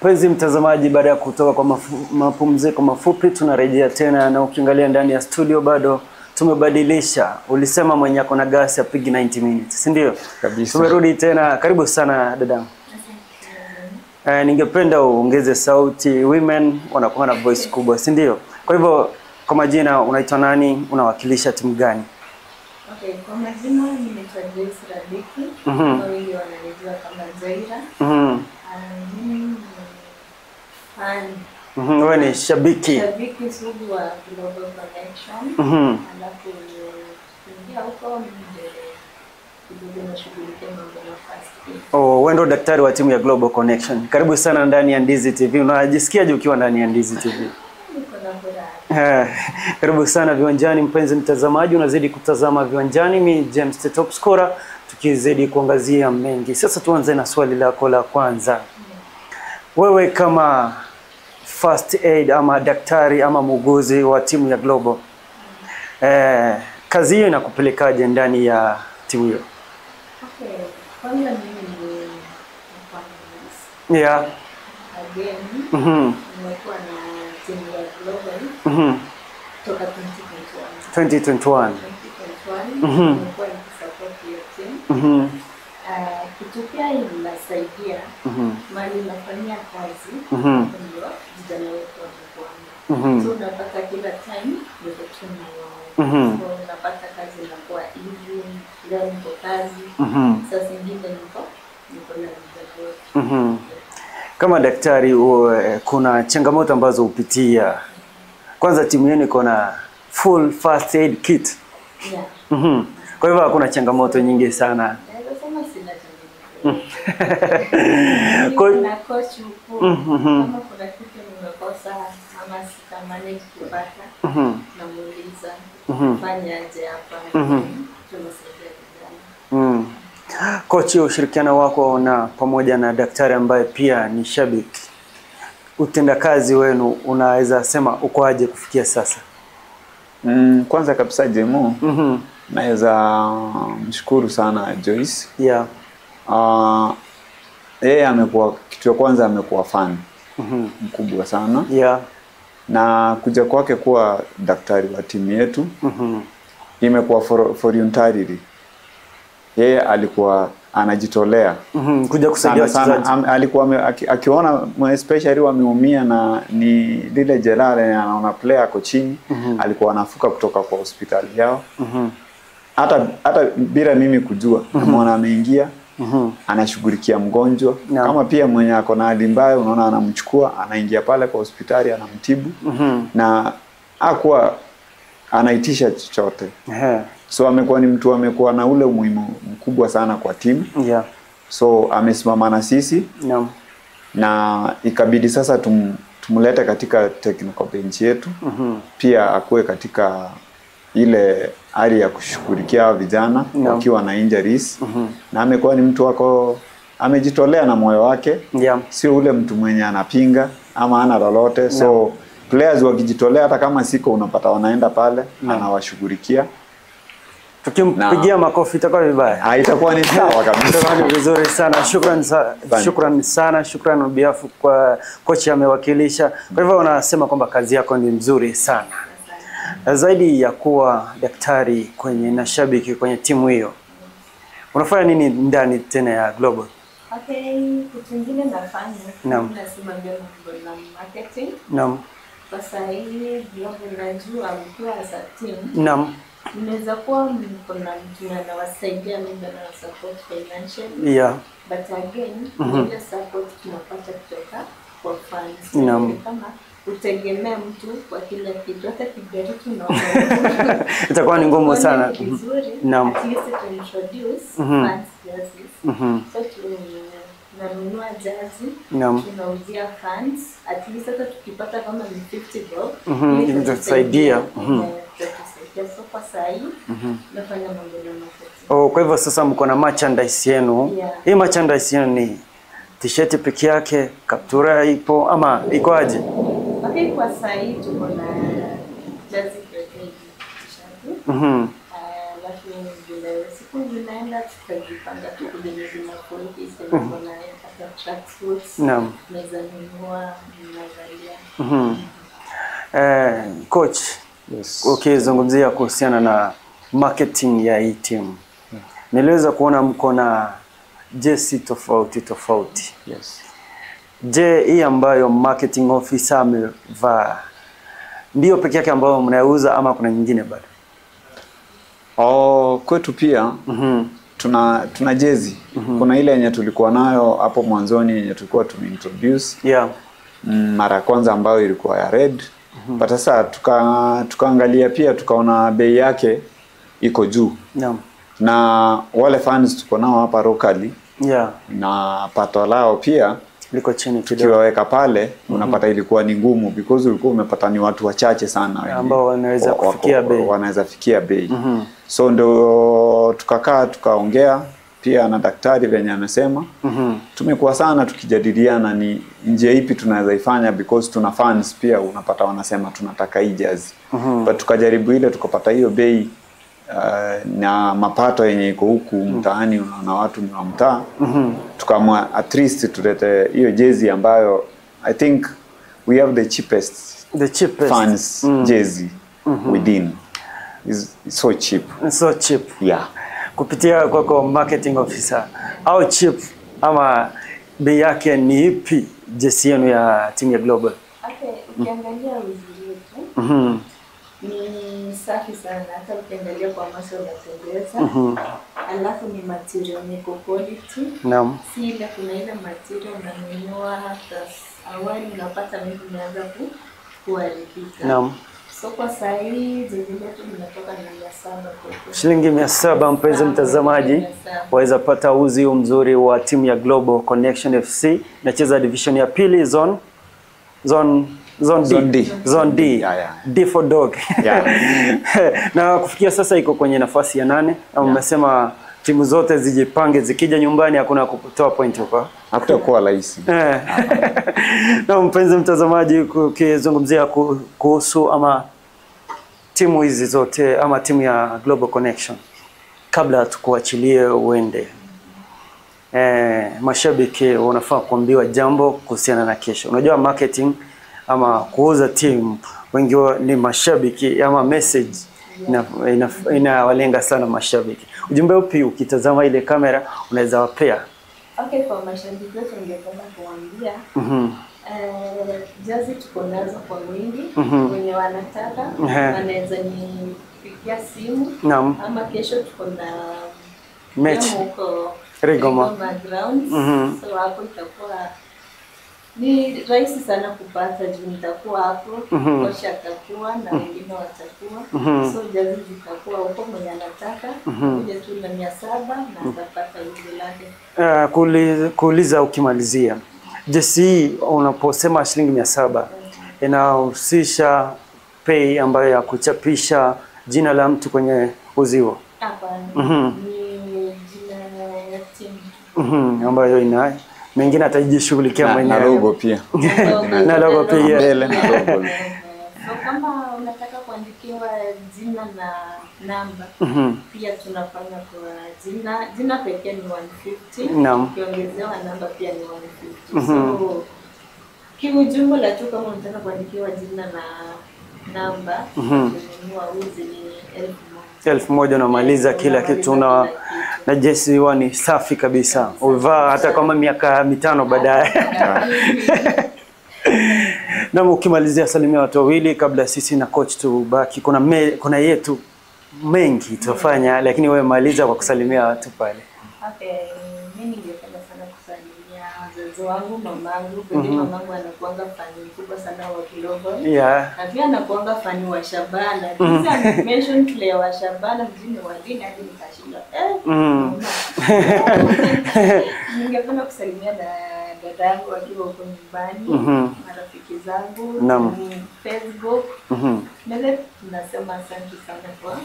Mpenzi mtazamaji, baada ya kutoka kwa mapumziko mafupi tunarejea tena, na ukiangalia ndani ya studio bado tumebadilisha. Ulisema mwenye ako na gasi apigi 90 minutes, si ndio? Kabisa. Tumerudi tena. Karibu sana dadangu. Ningependa uongeze sauti. Women wanakuwa na voice kubwa, si ndio? Kwa hivyo, kwa majina unaitwa nani? Unawakilisha timu gani? Okay, kwa majina ninaitwa Joyce Radiki. Wengi wananijua kama Zaira. Mimi ni fan. Wewe ni shabiki. Shabiki sugu wa Global Connection. Alafu kuingia huko mimi ndio nashughulikia mambo ya first aid. Oh, wewe ndio daktari wa timu ya Global Connection. Karibu sana ndani ya Ndizi TV. Unajisikiaje ukiwa ndani ya Ndizi TV? Niko na furaha. Karibu sana Viwanjani mpenzi mtazamaji, unazidi kutazama Viwanjani. Mimi James the Top Scorer, tukizidi kuangazia mengi. Sasa tuanze na swali lako la kwanza. Wewe kama first aid ama daktari ama muuguzi wa timu ya Global, kazi hiyo inakupelekaje ndani ya timu hiyo? Okay, kwanza mimi ni mfanyakazi. Yeah. Again, nimekuwa na timu ya Global toka 2021. 2021. Nimekuwa nikisupport hiyo timu. Kitu pia inasaidia mali nafanyia kazi ndio vijana wetu wamekuwa. So unapata kila time niko tu na wao. So unapata kazi inakuwa easy, leo niko kazi, saa zingine niko na vijana wetu. Kama daktari, kuna changamoto ambazo hupitia. Kwanza timu yenu iko na full first aid kit. Yeah. Kwa hivyo hakuna changamoto nyingi sana. Naweza sema sina changamoto. Kuna coach huku, kama kuna kitu nimekosa ama sita manage kupata, namuuliza fanya aje hapa, tunasaidia vijana. Coach, ushirikiano wako na pamoja na daktari ambaye pia ni shabiki, utendakazi wenu unaweza sema uko aje kufikia sasa? Kwanza kabisa Jemo, naweza mshukuru sana Joyce. Yeah. Yeye amekuwa, kitu ya kwanza amekuwa fan mkubwa sana. Yeah. Na kuja kwake kuwa daktari wa timu yetu imekuwa voluntarily. Yeye alikuwa anajitolea kuja kusaidia wachezaji. Alikuwa akiona especially wameumia na ni lile jeraha na anaona player ako chini, alikuwa anafuka kutoka kwa hospitali yao. Hata bila mimi kujua, namuona ameingia, anashughulikia mgonjwa. Kama pia mwenye ako na hali mbaya, unaona anamchukua, anaingia pale kwa hospitali anamtibu. Na Hakuwa anaitisha chochote. So amekuwa ni mtu amekuwa na ule umuhimu mkubwa sana kwa timu. So amesimama na sisi. Na ikabidi sasa tumlete katika technical bench yetu. Pia akuwe katika ile hali ya kushughulikia vijana wakiwa na injuries. Na amekuwa ni mtu wako amejitolea na moyo wake. Sio ule mtu mwenye anapinga ama ana lolote. So players wakijitolea hata kama siko unapata wanaenda pale anawashughulikia. Tukimpigia makofi itakuwa vibaya. Itakuwa ni sawa kabisa. Itakuwa ni vizuri sana. Shukran sana. Shukran on behalf kwa kocha amewakilisha. Kwa hivyo wanasema kwamba kazi yako ni mzuri sana. Zaidi ya kuwa daktari kwenye na shabiki kwenye timu hiyo, unafanya nini ndani tena ya Global? Okay, kitu kingine nafanya. Nasimamia mambo na marketing. Kwa sasa hivi Global najua mkiwa as a team. Mnaweza kuwa mko na mtu anawasaidia, mimi na support financially. But again, ile support tunapata kutoka kwa fans. Kama utegemea mtu kwa kila kitu, hata kigari tunaona itakuwa ni ngumu sana. At least to introduce fans jerseys. So tunanunua jersey, tunauzia fans, at least hata tukipata kama ni 50 bob, itatusaidia. So kwa sahi nafanya mambo na marketing. Oh, kwa hivyo sasa mko na merchandise yenu. Hii merchandise yenu ni t-shirt peke yake, kaptura ipo ama iko aje? Okay, kwa sahi tuko na jersey peke t-shirt. Alafu vile siku zinaenda tutajipanga tukuje na quality sema kuna hata tracksuits. Naweza nunua mnavalia. Coach, ukizungumzia kuhusiana na marketing ya hii team, niliweza kuona mko na jesi tofauti tofauti. Je, hii ambayo marketing officer amevaa ndio peke yake ambayo mnauza ama kuna nyingine bado? Kwetu pia tuna jezi. Kuna ile yenye tulikuwa nayo hapo mwanzoni yenye tulikuwa tumeintroduce. Mara kwanza ambayo ilikuwa ya red. But sasa tukaangalia pia tukaona bei yake iko juu. Na wale fans tuko nao hapa locally. Na pato lao pia liko chini kidogo. Tukiwaweka pale unapata ilikuwa ni ngumu because ulikuwa umepata ni watu wachache sana ambao wanaweza kufikia bei. Wanaweza fikia bei. So ndio tukakaa tukaongea pia na daktari venye amesema. Tumekuwa sana tukijadiliana ni njia ipi tunaweza ifanya because tuna fans pia unapata wanasema tunataka hii jezi. But tukajaribu ile tukapata hiyo bei na mapato yenye iko huku mtaani unaona watu ni wa mtaa. Tukaamua at least tulete hiyo jezi ambayo I think we have the cheapest fans jezi within. It's so cheap. It's so cheap. Kupitia kwako marketing officer, au cheap ama bei yake ni ipi jezi yenu ya timu ya Global? Okay, ukiangalia uzuri wetu ni safi sana, hata ukiangalia kwa macho unapendeza. Alafu ni material ni quality. Si ile kuna ile material unanunua hata awali unapata mingi imeanza kuharibika. So kwa sahi jezi letu linatoka na 700. Shilingi 700, mpenzi mtazamaji, waweza pata uzi mzuri wa timu ya Global Connection FC inacheza division ya pili zone D. Zone D. D for dog. Na kufikia sasa iko kwenye nafasi ya 8. Umesema timu zote zijipange, zikija nyumbani hakuna kutoa point huko. Hakutakuwa rahisi. Na mpenzi mtazamaji, ukizungumzia kuhusu ama timu hizi zote ama timu ya Global Connection, kabla tukuachilie uende, mashabiki wanafaa kuambiwa jambo kuhusiana na kesho. Unajua marketing ama kuuza timu wengi ni mashabiki ama message inawalenga sana mashabiki. Ujumbe upi ukitazama ile kamera unaweza wapea? Okay, kwa mashabiki wetu ningependa kuambia jazi tuko nazo kwa wingi. Wenye wanataka wanaweza nipigia simu. Ama kesho tuko na mechi huko Rigoma Grounds. So hapo itakuwa Ni rahisi sana kupata juu nitakuwa hapo, kocha atakuwa na wengine watakuwa. So jazi zitakuwa huko, mwenye anataka kuja tu na 700 na atapata uzi lake. Kuuliza ukimalizia, jesi unaposema shilingi 700 inahusisha pay ambayo ya kuchapisha jina la mtu kwenye uzio? Hapana. Ni jina ya timu. Ambayo ina mengine atajishughulikia mwenyewe. Na logo pia. Na logo pia. Mbele na logo. So kama unataka kuandikiwa jina na namba, pia tunafanya kwa jina pekee ni 150. Ukiongezewa namba pia ni 150. So kiujumla tu kama unataka kuandikiwa jina na namba, kununua uzi ni 1000. 1000 unamaliza kila kitu na jesi huwa ni safi kabisa. Uvaa hata kama miaka 5 baadaye. Na ukimalizia salimia watu wawili kabla sisi na coach tubaki. Kuna yetu mengi tutafanya, lakini wewe maliza kwa kusalimia watu pale. Okay, mimi ningependa sana kusalimia wazazi wangu, mamangu, pengine mamangu anakuanga fani mkubwa sana wa Global. Na pia anakuanga fani wa Shabana. Kisa mention player wa Shabana mjini wa dini hadi nikashinda. Ningependa kusalimia dada yangu akiwa huko nyumbani, marafiki zangu, Facebook. Mbele tunasema asante sana kwa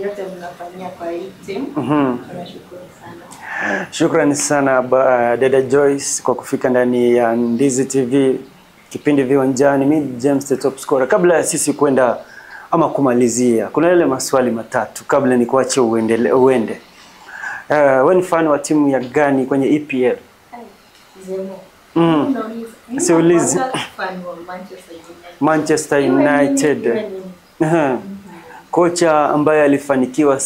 yote mnafanyia kwa hii team. Tunashukuru sana. Shukrani sana Dada Joyce kwa kufika ndani ya Ndizi TV kipindi Viwanjani. Mimi James the Top Scorer. Kabla ya sisi kwenda ama kumalizia, kuna yale maswali matatu kabla nikuache uende. Wewe ni fan wa timu ya gani kwenye EPL? Siulizi. Manchester United. Kocha ambaye alifanikiwa